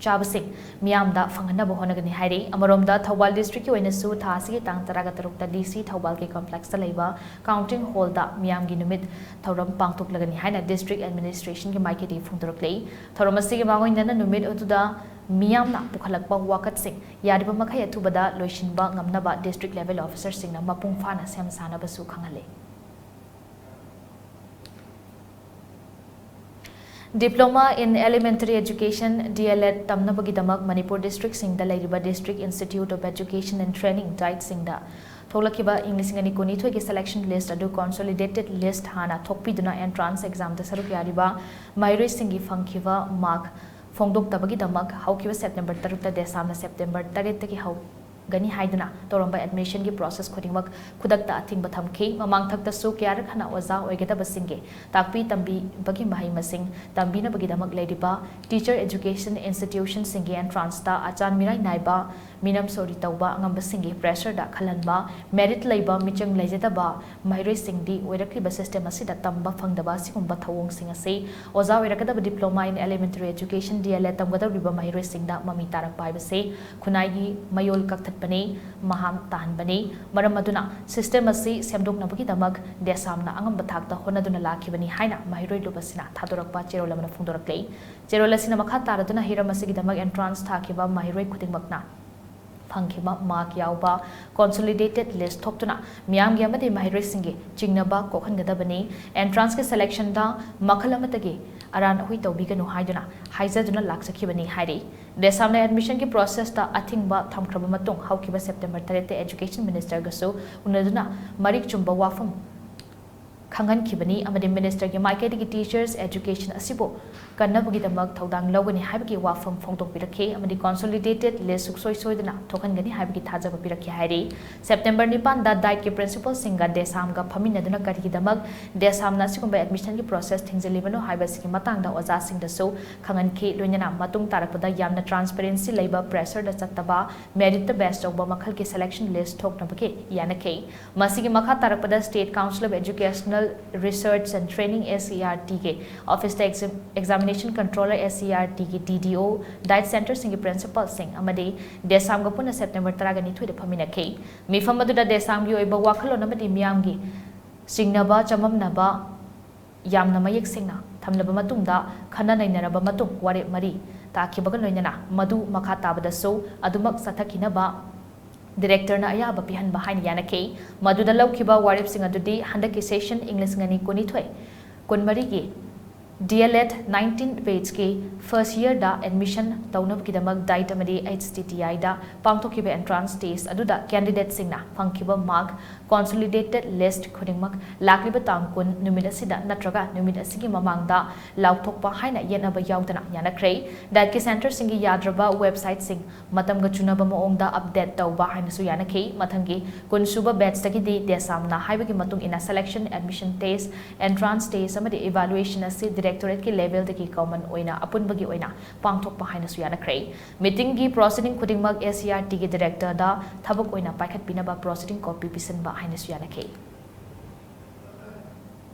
ꯆꯥꯕꯁꯤꯡ ꯃꯤꯌꯥꯝꯗ ꯐꯪꯍꯟꯅꯕ ꯍꯣꯠꯅꯒꯅꯤ ꯍꯥꯏꯔꯤ꯫ ꯑꯃꯔꯣꯝꯗ ꯊꯧꯕꯥꯜ ꯗꯤꯁꯇ꯭ꯔꯤꯛꯀꯤ ꯑꯣꯏꯅꯁꯨ ꯊꯥ ꯑꯁꯤꯒꯤ ꯇꯥꯡ ꯇꯔꯥꯒ ꯇꯔꯨꯛꯇ ꯗꯤ ꯁꯤ ꯊꯧꯕꯥꯜꯒꯤ ꯀꯣꯝꯄ꯭ꯂꯦꯛꯁꯇ ꯂꯩꯕ ꯀꯥꯎꯟꯇꯤꯡ ꯍꯣꯜꯗ ꯃꯤꯌꯥꯝꯒꯤ ꯅꯨꯃꯤꯠ ꯊꯧꯔꯝ ꯄꯥꯡꯊꯣꯛꯂꯒꯅꯤ ꯍꯥꯏꯅ ꯗꯤꯁꯇ꯭ꯔꯤꯛ ꯑꯦꯗꯃꯤꯅꯤꯁꯇ꯭ꯔꯦꯁꯟꯒꯤ ꯃꯥꯏꯀꯩꯗꯒꯤ ꯐꯣꯡꯗꯣꯔꯛꯂꯤ꯫ ꯊꯧꯔꯝ ꯑꯁꯤꯒꯤ ꯃꯥꯡꯑꯣꯏꯅꯅ ꯅꯨꯃꯤꯠ ꯑꯗꯨꯗ ꯃꯤꯌꯥꯝꯅ ꯄꯨꯈꯠꯂꯛꯄ ꯋꯥꯀꯠꯁꯤꯡ ꯌꯥꯔꯤꯕ ꯃꯈꯩ ꯑꯊꯨꯕꯗ ꯂꯣꯏꯁꯤꯟꯕ ꯉꯝꯅꯕ ꯗꯤꯁꯇ꯭ꯔꯤꯛ ꯂꯦꯚꯦꯜ ꯑꯣꯐꯤꯁꯔꯁꯤꯡꯅ ꯃꯄꯨꯡ ꯐꯥꯅ ꯁꯦꯝ ꯁꯥꯅꯕꯁꯨ ꯈꯪꯍꯜꯂꯤ꯫ Diploma in Elementary Education, D El Ed, ꯇꯝꯅꯕꯒꯤꯗꯃꯛ ꯃꯅꯤꯄꯨꯔ ꯗꯤꯁꯇ꯭ꯔꯤꯛꯁꯤꯡꯗ ꯂꯩꯔꯤꯕ District Institute of Education and Training, ꯗꯥꯏꯠꯁꯤꯡꯗ ꯊꯣꯛꯂꯛꯈꯤꯕ ꯏꯪ ꯂꯤꯁꯤꯡ ꯑꯅꯤ ꯀꯨꯟꯅꯤꯊꯣꯏꯒꯤ selection list ꯑꯗꯨ consolidated list ꯍꯥꯟꯅ ꯊꯣꯛꯄꯤꯗꯨꯅ entrance examꯗ ꯁꯔꯨꯛ ꯌꯥꯔꯤꯕ ꯃꯍꯩꯔꯣꯏꯁꯤꯡꯒꯤ ꯐꯪꯈꯤꯕ mark ꯐꯣꯡꯗꯣꯛꯇꯕꯒꯤꯗꯃꯛ ꯍꯧꯈꯤꯕ ꯁꯦꯞꯇꯦꯝꯕꯔ ꯇꯔꯨꯛꯇ DESAMꯅ ꯁꯦꯞꯇꯦꯝꯕꯔ ꯇꯔꯦꯠꯇꯒꯤ ꯍꯧꯒꯅꯤ ꯍꯥꯏꯗꯨꯅ ꯇꯧꯔꯝꯕ admissionꯒꯤ process ꯈꯨꯗꯤꯡꯃꯛ ꯈꯨꯗꯛꯇ ꯑꯊꯤꯡꯕ ꯊꯝꯈꯤ꯫ ꯃꯃꯥꯡꯊꯛꯇꯁꯨ ꯀꯌꯥꯔꯛ ꯍꯟꯅ ꯑꯣꯖꯥ ꯑꯣꯏꯒꯗꯕꯁꯤꯡꯒꯤ ꯇꯥꯛꯄꯤ ꯇꯝꯕꯤꯕꯒꯤ ꯃꯍꯩ ꯃꯁꯤꯡ ꯇꯝꯕꯤꯅꯕꯒꯤꯗꯃꯛ ꯂꯩꯔꯤꯕ teacher education institutionꯁꯤꯡꯒꯤ entranceꯇ ꯑꯆꯥꯟ ꯃꯤꯔꯥꯏ ꯅꯥꯏꯕ, ꯃꯤꯅꯝ ꯁꯣꯔꯤ ꯇꯧꯕ, ꯑꯉꯝꯕꯁꯤꯡꯒꯤ pressureꯗ ꯈꯜꯍꯟꯕ, merit ꯂꯩꯕ, ꯃꯤꯆꯪ ꯂꯩꯖꯗꯕ ꯃꯍꯩꯔꯣꯏꯁꯤꯡꯗꯤ ꯑꯣꯏꯔꯛꯂꯤꯕ system ꯑꯁꯤꯗ ꯇꯝꯕ ꯐꯪꯗꯕ ꯑꯁꯤꯒꯨꯝꯕ ꯊꯧꯑꯣꯡꯁꯤꯡ ꯑꯁꯤ ꯑꯣꯖꯥ ꯑꯣꯏꯔꯛꯀꯗꯕ Diploma in Elementary Education, D El Ed, ꯇꯝꯒꯗꯧꯔꯤꯕ ꯃꯍꯩꯔꯣꯏꯁꯤꯡꯗ ꯃꯃꯤ ꯇꯥꯔꯛꯄ ꯍꯥꯏꯕꯁꯤ ꯈꯨꯟꯅꯥꯏꯒꯤ ꯃꯌꯣꯜ ꯀꯛꯊꯠꯄꯅꯤ, ꯃꯍꯥꯝ ꯇꯥꯍꯟꯕꯅꯤ꯫ ꯃꯔꯝ ꯑꯗꯨꯅ system ꯑꯁꯤ ꯁꯦꯝꯗꯣꯛꯅꯕꯒꯤꯗꯃꯛ DESAMꯅ ꯑꯉꯝꯕ ꯊꯥꯛꯇ ꯍꯣꯠꯅꯗꯨꯅ ꯂꯥꯛꯈꯤꯕꯅꯤ ꯍꯥꯏꯅ ꯃꯍꯩꯔꯣꯏ ꯂꯨꯞ ꯑꯁꯤꯅ ꯊꯥꯗꯣꯔꯛꯄ ꯆꯦꯔꯣꯜ ꯑꯃꯅ ꯐꯣꯡꯗꯣꯔꯛꯂꯤ꯫ ꯆꯦꯔꯣꯜ ꯑꯁꯤꯅ ꯃꯈꯥ ꯇꯥꯔꯗꯨꯅ ꯍꯤꯔꯝ ꯑꯁꯤꯒꯤꯗꯃꯛ entrance ꯊꯥꯈꯤꯕ ꯃꯍꯩꯔꯣꯏ ꯈꯨꯗꯤꯡꯃꯛꯅ ꯐꯪꯈꯤꯕ mark ꯌꯥꯎꯕ consolidated list ꯊꯣꯛꯇꯨꯅ ꯃꯤꯌꯥꯝꯒꯤ ꯑꯃꯗꯤ ꯃꯍꯩꯔꯣꯏꯁꯤꯡꯒꯤ ꯆꯤꯡꯅꯕ ꯀꯣꯛꯍꯟꯒꯗꯕꯅꯤ꯫ Entranceꯀꯤ selectionꯗ ꯃꯈꯜ ꯑꯃꯠꯇꯒꯤ ꯑꯔꯥꯟ ꯑꯍꯨꯏ ꯇꯧꯕꯤꯒꯅꯨ ꯍꯥꯏꯗꯨꯅ ꯍꯥꯏꯖꯗꯨꯅ ꯂꯥꯛꯆꯈꯤꯕꯅꯤ ꯍꯥꯏꯔꯤ꯫ DESAMꯅ admissionꯒꯤ processꯇ ꯑꯊꯤꯡꯕ ꯊꯝꯈ꯭ꯔꯕ ꯃꯇꯨꯡ ꯍꯧꯈꯤꯕ ꯁꯦꯞꯇꯦꯝꯕꯔ ꯇꯔꯦꯠꯇ education ministerꯒꯁꯨ ꯎꯅꯗꯨꯅ ꯃꯔꯤꯛ ꯆꯨꯝꯕ ꯋꯥꯐꯝ ꯈꯪꯍꯟꯈꯤꯕꯅꯤ ꯑꯃꯗꯤ ꯃꯤꯅꯤꯁꯇꯔꯒꯤ ꯃꯥꯏꯀꯩꯗꯒꯤ ꯇꯤꯆꯔꯁ ꯑꯦꯖꯨꯀꯦꯁꯟ ꯑꯁꯤꯕꯨ ꯀꯟꯅꯕꯒꯤꯗꯃꯛ ꯊꯧꯗꯥꯡ ꯂꯧꯒꯅꯤ ꯍꯥꯏꯕꯒꯤ ꯋꯥꯐꯝ ꯐꯣꯡꯗꯣꯛꯄꯤꯔꯛꯈꯤ ꯑꯃꯗꯤ ꯀꯣꯟꯁꯣꯂꯤꯗꯦꯇꯦꯗ ꯂꯤꯁ ꯁꯨꯡꯁꯣꯏ ꯁꯣꯏꯗꯅ ꯊꯣꯛꯍꯟꯒꯅꯤ ꯍꯥꯏꯕꯒꯤ ꯊꯥꯖꯕ ꯄꯤꯔꯛꯈꯤ ꯍꯥꯏꯔꯤ꯫ ꯁꯦꯞꯇꯦꯝꯕꯔ ꯅꯤꯄꯥꯟꯗ ꯗꯥꯏꯠꯀꯤ ꯄ꯭ꯔꯤꯟꯁꯤꯄꯜꯁꯤꯡꯒ ꯗꯦꯁꯥꯝꯒ ꯐꯝꯃꯤꯟꯅꯗꯨꯅ ꯀꯔꯤꯒꯤꯗꯃꯛ ꯗꯦꯁꯥꯝꯅ ꯑꯁꯤꯒꯨꯝꯕ ꯑꯦꯗꯃꯤꯁꯟꯒꯤ ꯄ꯭ꯔꯣꯁꯦꯁ ꯊꯤꯡꯖꯤꯜꯂꯤꯕꯅꯣ ꯍꯥꯏꯕꯁꯤꯒꯤ ꯃꯇꯥꯡꯗ ꯑꯣꯖꯥꯁꯤꯡꯗꯁꯨ ꯈꯪꯍꯟꯈꯤ꯫ ꯂꯣꯏꯅꯅ ꯃꯇꯨꯡ ꯇꯥꯔꯛꯄꯗ ꯌꯥꯝꯅ ꯇ꯭ꯔꯥꯟꯁꯄꯦꯔꯦꯟꯁꯤ ꯂꯩꯕ, ꯄ꯭ꯔꯦꯁꯔꯗ ꯆꯠꯇꯕ, ꯃꯦꯔꯤꯠꯇ ꯕꯦꯁ ꯇꯧꯕ ꯃꯈꯜꯒꯤ ꯁꯦꯂꯦꯛꯁꯟ ꯂꯤꯁ ꯊꯣꯛꯅꯕꯒꯤ ꯌꯥꯅꯈꯤ꯫ ꯃꯁꯤꯒꯤ ꯃꯈꯥ ꯇꯥꯔꯛꯄꯗ State Council of Educational Research and Training, S E R T ꯒꯤ ꯑꯣꯐꯤꯁꯇ exam-, examination controller, S E R T ꯒꯤ D D O, ꯗꯥꯏꯠ ꯁꯦꯟꯇꯔꯁꯤꯡꯒꯤ ꯄ꯭ꯔꯤꯟꯁꯤꯄꯜꯁꯤꯡ ꯑꯃꯗꯤ ꯗꯦꯁꯥꯝꯒ ꯄꯨꯟꯅ ꯁꯦꯞꯇꯦꯝꯕꯔ ꯇꯔꯥꯒ ꯅꯤꯊꯣꯏꯗ ꯐꯝꯃꯤꯟꯅꯈꯤ꯫ ꯃꯤꯐꯝ ꯑꯗꯨꯗ ꯗꯦꯁꯥꯝꯒꯤ ꯑꯣꯏꯕ ꯋꯥꯈꯜꯂꯣꯟ ꯑꯃꯗꯤ ꯃꯤꯌꯥꯝꯒꯤ ꯆꯤꯡꯅꯕ ꯆꯃꯝꯅꯕ ꯌꯥꯝꯅ ꯃꯌꯦꯛ ꯁꯦꯡꯅ ꯊꯝꯂꯕ ꯃꯇꯨꯡꯗ, ꯈꯟꯅ ꯅꯩꯅꯔꯕ ꯃꯇꯨꯡ ꯋꯥꯔꯦꯞ ꯃꯔꯤ ꯇꯥꯈꯤꯕꯒ ꯂꯣꯏꯅꯅ ꯃꯗꯨ ꯃꯈꯥ ꯇꯥꯕꯗꯁꯨ ꯑꯗꯨꯃꯛ ꯆꯠꯊꯈꯤꯅꯕ ꯗꯤꯔꯦꯛꯇꯔꯅ ꯑꯌꯥꯕ ꯄꯤꯍꯟꯕ ꯍꯥꯏꯅ ꯌꯥꯅꯈꯤ꯫ ꯃꯗꯨꯗ ꯂꯧꯈꯤꯕ ꯋꯥꯔꯦꯞꯁꯤꯡ ꯑꯗꯨꯗꯤ ꯍꯟꯗꯛꯀꯤ ꯁꯦꯁꯟ ꯏꯪ ꯂꯤꯁꯤꯡ ꯑꯅꯤ ꯀꯨꯟꯅꯤꯊꯣꯏ ꯀꯨꯟꯃꯔꯤꯒꯤ D L Ed nineteen batch ꯀꯤ first year ꯗ admission ꯇꯧꯅꯕꯒꯤꯗꯃꯛ ꯗꯥꯏꯠ ꯑꯃꯗꯤ H T T I ꯗ ꯄꯥꯡꯊꯣꯛꯈꯤꯕ entrance test ꯑꯗꯨꯗ candidateꯁꯤꯡꯅ ꯐꯪꯈꯤꯕ mark consolidated list ꯈꯨꯗꯤꯡꯃꯛ ꯂꯥꯛꯂꯤꯕ ꯇꯥꯡ ꯀꯨꯟ ꯅꯨꯃꯤꯠ ꯑꯁꯤꯗ ꯅꯠꯇ꯭ꯔꯒ ꯅꯨꯃꯤꯠ ꯑꯁꯤꯒꯤ ꯃꯃꯥꯡꯗ ꯂꯥꯎꯊꯣꯛꯄ ꯍꯥꯏꯅ ꯌꯦꯠꯅꯕ ꯌꯥꯎꯗꯅ ꯌꯥꯅꯈ꯭ꯔꯦ꯫ ꯗꯥꯏꯠꯀꯤ ꯁꯦꯟꯇꯔꯁꯤꯡꯒꯤ ꯌꯥꯗ꯭ꯔꯕ ꯋꯦꯕꯁꯥꯏꯠꯁꯤꯡ ꯃꯇꯝꯒ ꯆꯨꯅꯕ ꯃꯑꯣꯡꯗ update ꯇꯧꯕ ꯍꯥꯏꯅꯁꯨ ꯌꯥꯅꯈꯤ꯫ ꯃꯊꯪꯒꯤ ꯀꯨꯟꯁꯨꯕ batchꯇꯒꯤꯗꯤ ꯗꯦꯁꯥꯝꯅ ꯍꯥꯏꯕꯒꯤ ꯃꯇꯨꯡ ꯏꯟꯅ selection, admission test, entrance test ꯑꯃꯗꯤ evaluation ꯑꯁꯤ directorateꯀꯤ levelꯗꯒꯤ common ꯑꯣꯏꯅ ꯑꯄꯨꯟꯕꯒꯤ ꯑꯣꯏꯅ ꯄꯥꯡꯊꯣꯛꯄ ꯍꯥꯏꯅꯁꯨ ꯌꯥꯅꯈ꯭ꯔꯦ꯫ Meetingꯒꯤ proceeding ꯈꯨꯗꯤꯡꯃꯛ S E R Tꯒꯤ directorꯗ ꯊꯕꯛ ꯑꯣꯏꯅ ꯄꯥꯏꯈꯠꯄꯤꯅꯕ proceeding copy ꯄꯤꯁꯤꯟꯕ ꯍꯥꯏꯅꯁꯨ ꯌꯥꯅꯈꯤ꯫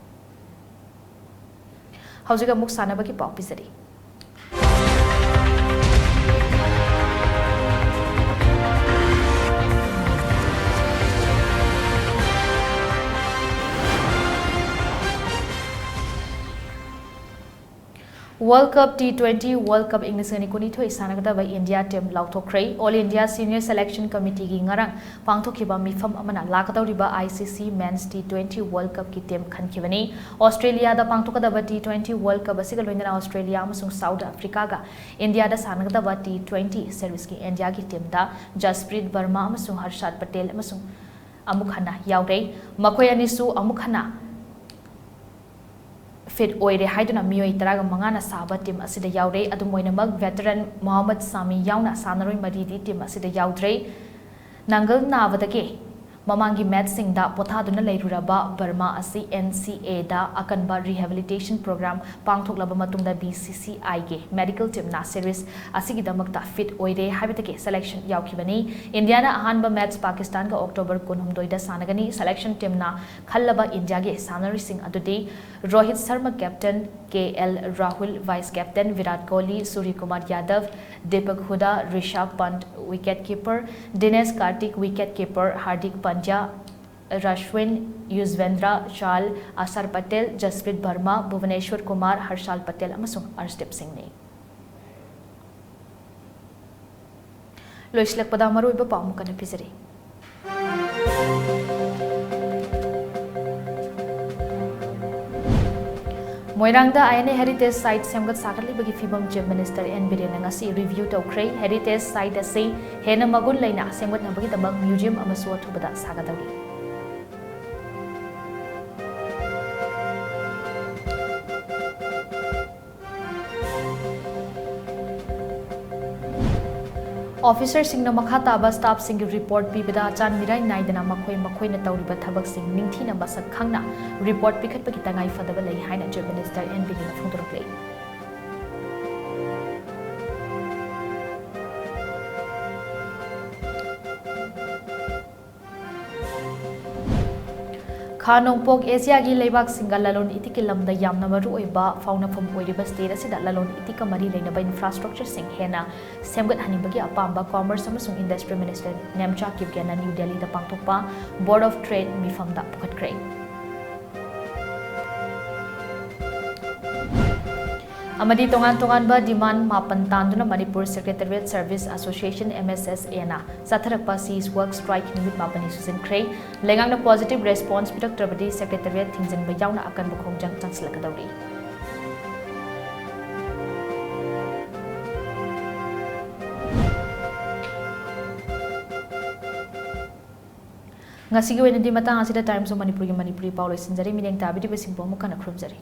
ꯍꯧꯖꯤꯛ ꯑꯃꯨꯛ ꯁꯥꯟꯅꯕꯒꯤ ꯄꯥꯎ ꯄꯤꯖꯔꯤ꯫ World Cup, T twenty World Cup ꯏꯪ ꯂꯤꯁꯤꯡ ꯑꯅꯤ ꯀꯨꯟꯅꯤꯊꯣꯏ ꯁꯥꯟꯅꯒꯗꯕ India team ꯂꯥꯎꯊꯣꯛꯈ꯭ꯔꯦ꯫ All India Senior Selection Committeeꯒꯤ ꯉꯔꯥꯡ ꯄꯥꯡꯊꯣꯛꯈꯤꯕ ꯃꯤꯐꯝ ꯑꯃꯅ ꯂꯥꯛꯀꯗꯧꯔꯤꯕ I C C Men's T twenty World Cupꯀꯤ team ꯈꯟꯈꯤꯕꯅꯤ꯫ Australiaꯗ ꯄꯥꯡꯊꯣꯛꯀꯗꯕ T twenty World Cup ꯑꯁꯤꯒ ꯂꯣꯏꯅꯅ Australia ꯑꯃꯁꯨꯡ South Africaꯒ Indiaꯗ ꯁꯥꯟꯅꯒꯗꯕ T twenty seriesꯀꯤ Indiaꯒꯤ teamꯗ Jasprit Bumrah ꯑꯃꯁꯨꯡ Harshad Patel ꯑꯃꯁꯨꯡ ꯑꯃꯨꯛ ꯍꯟꯅ ꯌꯥꯎꯔꯦ꯫ ꯃꯈꯣꯏ ꯑꯅꯤꯁꯨ ꯑꯃꯨꯛ ꯍꯟꯅ ꯐꯤꯠ ꯑꯣꯏꯔꯦ ꯍꯥꯏꯗꯨꯅ ꯃꯤꯑꯣꯏ ꯇꯔꯥꯒ ꯃꯉꯥꯅ ꯁꯥꯕ ꯇꯤꯝ ꯑꯁꯤꯗ ꯌꯥꯎꯔꯦ꯫ ꯑꯗꯨꯝ ꯑꯣꯏꯅꯃꯛ, ꯚꯦꯇꯔꯟ ꯃꯣꯍꯝꯃꯗ ꯁꯥꯃꯤ ꯌꯥꯎꯅ ꯁꯥꯟꯅꯔꯣꯏ ꯃꯔꯤꯗꯤ ꯇꯤꯝ ꯑꯁꯤꯗ ꯌꯥꯎꯗ꯭ꯔꯦ꯫ ꯅꯥꯡꯒꯜ ꯅꯥꯕꯗꯒꯤ ꯃꯃꯥꯡꯒꯤ ꯃꯦꯠꯁꯁꯤꯡꯗ ꯄꯣꯊꯥꯗꯨꯅ ꯂꯩꯔꯨꯔꯕ ꯕꯔꯃꯥ ꯑꯁꯤ ꯑꯦꯟ ꯁꯤ ꯑꯦꯗ ꯑꯀꯟꯕ ꯔꯤꯍꯦꯕꯤꯂꯤꯇꯦꯁꯟ ꯄ꯭ꯔꯣꯒ꯭ꯔꯥꯝ ꯄꯥꯡꯊꯣꯛꯂꯕ ꯃꯇꯨꯡꯗ ꯕꯤ ꯁꯤ ꯁꯤ ꯑꯥꯏꯒꯤ ꯃꯦꯗꯤꯀꯦꯜ ꯇꯤꯝꯅ ꯁꯤꯔꯤꯖ ꯑꯁꯤꯒꯤꯗꯃꯛꯇ ꯐꯤꯠ ꯑꯣꯏꯔꯦ ꯍꯥꯏꯕꯗꯒꯤ ꯁꯦꯂꯦꯛꯁꯟ ꯌꯥꯎꯈꯤꯕꯅꯤ꯫ ꯏꯟꯗꯤꯌꯥꯅ ꯑꯍꯥꯟꯕ ꯃꯦꯠꯁ ꯄꯥꯀꯤꯁꯇꯥꯟꯒ ꯑꯣꯛꯇꯣꯕꯔ ꯀꯨꯟꯍꯨꯝꯗꯣꯏꯗ ꯁꯥꯟꯅꯒꯅꯤ꯫ ꯁꯦꯂꯦꯛꯁꯟ ꯇꯤꯝꯅ ꯈꯜꯂꯕ ꯏꯟꯗꯤꯌꯥꯒꯤ ꯁꯥꯟꯅꯔꯣꯏꯁꯤꯡ ꯑꯗꯨꯗꯤ Rohit Sharma, captain, K L Rahul, vice captain, Virat Kohli, Surya Kumar Yadav, Deepak Hooda, Rishabh Pant, wicket keeper, Dinesh Karthik, wicket keeper, Hardik Pandya, R Ashwin, Yuzvendra Chahal, Axar Patel, Jasprit ꯕꯔꯃꯥ, ꯚꯨꯕꯅꯦꯁ꯭ꯋꯔ ꯀꯨꯃꯥꯔ, ꯍꯔꯁꯥꯜ ꯄꯇꯦꯜ ꯑꯃꯁꯨꯡ ꯑꯔꯁꯗꯤꯞ ꯁꯤꯡꯅꯤ꯫ ꯂꯣꯏꯁꯤꯜꯂꯛꯄꯗ ꯃꯔꯨꯑꯣꯏꯕ ꯄꯥꯎ ꯑꯃꯨꯛ ꯍꯟꯅ ꯄꯤꯖꯔꯤ꯫ ꯃꯣꯏꯔꯥꯡꯗ ꯑꯥꯏ ꯑꯦꯟ ꯑꯦ ꯍꯦꯔꯤꯇꯦꯖ ꯁꯥꯏꯠ ꯁꯦꯝꯒꯠ ꯁꯥꯒꯠꯂꯤꯕꯒꯤ ꯐꯤꯕꯝ ꯆꯤꯐ ꯃꯤꯅꯤꯁꯇꯔ ꯑꯦꯟ ꯕꯤꯔꯦꯟꯅ ꯉꯁꯤ ꯔꯤꯚꯤꯌꯨ ꯇꯧꯈ꯭ꯔꯦ꯫ ꯍꯦꯔꯤꯇꯦꯖ ꯁꯥꯏꯠ ꯑꯁꯤ ꯍꯦꯟꯅ ꯃꯒꯨꯟ ꯂꯩꯅ ꯁꯦꯝꯒꯠꯅꯕꯒꯤꯗꯃꯛ ꯃ꯭ꯌꯨꯖꯤꯌꯝ ꯑꯃꯁꯨ ꯑꯊꯨꯕꯗ ꯁꯥꯒꯗꯧꯔꯤ꯫ ꯑꯣꯐꯤꯁꯔꯁꯤꯡꯅ ꯃꯈꯥ ꯇꯥꯕ ꯁ꯭ꯇꯥꯐꯁꯤꯡꯒꯤ ꯔꯤꯄꯣꯔꯠ ꯄꯤꯕꯗ ꯆꯥꯟ ꯃꯤꯔꯥꯏ ꯅꯥꯏꯗꯅ ꯃꯈꯣꯏ ꯃꯈꯣꯏꯅ ꯇꯧꯔꯤꯕ ꯊꯕꯛꯁꯤꯡ ꯅꯤꯡꯊꯤꯅ ꯃꯁꯛ ꯈꯪꯅ ꯔꯤꯄꯣꯔꯠ ꯄꯤꯈꯠꯄꯒꯤ ꯇꯉꯥꯏ ꯐꯗꯕ ꯂꯩ ꯍꯥꯏꯅ ꯆꯤꯐ ꯃꯤꯅꯤꯁꯇꯔ ꯑꯦꯟ ꯕꯤꯔꯦꯟꯅ ꯐꯣꯡꯗꯣꯔꯛꯂꯤ꯫ ꯈꯥ ꯅꯣꯡꯄꯣꯛ ꯑꯦꯁꯤꯌꯥꯒꯤ ꯂꯩꯕꯥꯛꯁꯤꯡꯒ ꯂꯂꯣꯟ ꯏꯇꯤꯛꯀꯤ ꯂꯝꯗ ꯌꯥꯝꯅ ꯃꯔꯨꯑꯣꯏꯕ ꯐꯥꯎꯅꯐꯝ ꯑꯣꯏꯔꯤꯕ ꯁ꯭ꯇꯦꯠ ꯑꯁꯤꯗ ꯂꯂꯣꯟ ꯏꯇꯤꯛꯀ ꯃꯔꯤ ꯂꯩꯅꯕ ꯏꯟꯐ꯭ꯔꯥꯁ꯭ꯇ꯭ꯔꯛꯆꯔꯁꯤꯡ ꯍꯦꯟꯅ ꯁꯦꯝꯒꯠꯍꯟꯅꯤꯡꯕꯒꯤ ꯑꯄꯥꯝꯕ ꯀꯃꯔꯁ ꯑꯃꯁꯨꯡ ꯏꯟꯗꯁꯇ꯭ꯔꯤ ꯃꯤꯅꯤꯁꯇꯔ ꯅꯦꯝꯆꯥ ꯀꯤꯞꯒꯦꯟꯅ ꯅ꯭ꯌꯨ ꯗꯦꯜꯂꯤꯗ ꯄꯥꯡꯊꯣꯛꯄ ꯕꯣꯔꯗ ꯑꯣꯐ ꯇ꯭ꯔꯦꯗ ꯃꯤꯐꯝꯗ ꯄꯨꯈꯠꯈ꯭ꯔꯦ꯫ ꯑꯃꯗꯤ ꯇꯣꯉꯥꯟ ꯇꯣꯉꯥꯟꯕ ꯗꯤꯃꯥꯟ ꯃꯥꯄꯟ ꯇꯥꯟꯗꯨꯅ Manipur secretariat service association, M ꯑꯦꯁ ꯑꯦꯁ ꯑꯦꯅ ꯆꯠꯊꯔꯛꯄ ꯁꯤꯖ ꯋꯥꯛ ꯁ꯭ꯇ꯭ꯔꯥꯏꯛ ꯅꯨꯃꯤꯠ ꯃꯥꯄꯟꯅꯤ ꯁꯨꯖꯤꯟꯈ꯭ꯔꯦ꯫ ꯂꯩꯉꯥꯛꯅ ꯄꯣꯖꯤꯇꯤꯚ ꯔꯦꯁꯄꯣꯟꯁ ꯄꯤꯔꯛꯇ꯭ꯔꯕꯗꯤ ꯁꯦꯀ꯭ꯔꯦꯇꯔꯤꯌꯦꯠ ꯊꯤꯡꯖꯤꯟꯕ ꯌꯥꯎꯅ ꯑꯀꯟꯕ ꯈꯣꯡꯖꯪ ꯆꯪꯁꯤꯜꯂꯛꯀꯗꯧꯔꯤ꯫ ꯉꯁꯤꯒꯤ ꯑꯣꯏꯅꯗꯤ ꯃꯇꯥꯡ ꯑꯁꯤꯗ Times of Manipurꯒꯤ ꯃꯅꯤꯄꯨꯔꯤ ꯄꯥꯎ ꯂꯣꯏꯁꯤꯟꯖꯔꯦ꯫ ꯃꯤꯠꯌꯦꯡ ꯇꯥꯕꯤꯔꯤꯕꯁꯤꯡꯕꯨ ꯑꯃꯨꯛ ꯍꯟꯅ ꯈꯨꯔꯨꯝꯖꯔꯤ꯫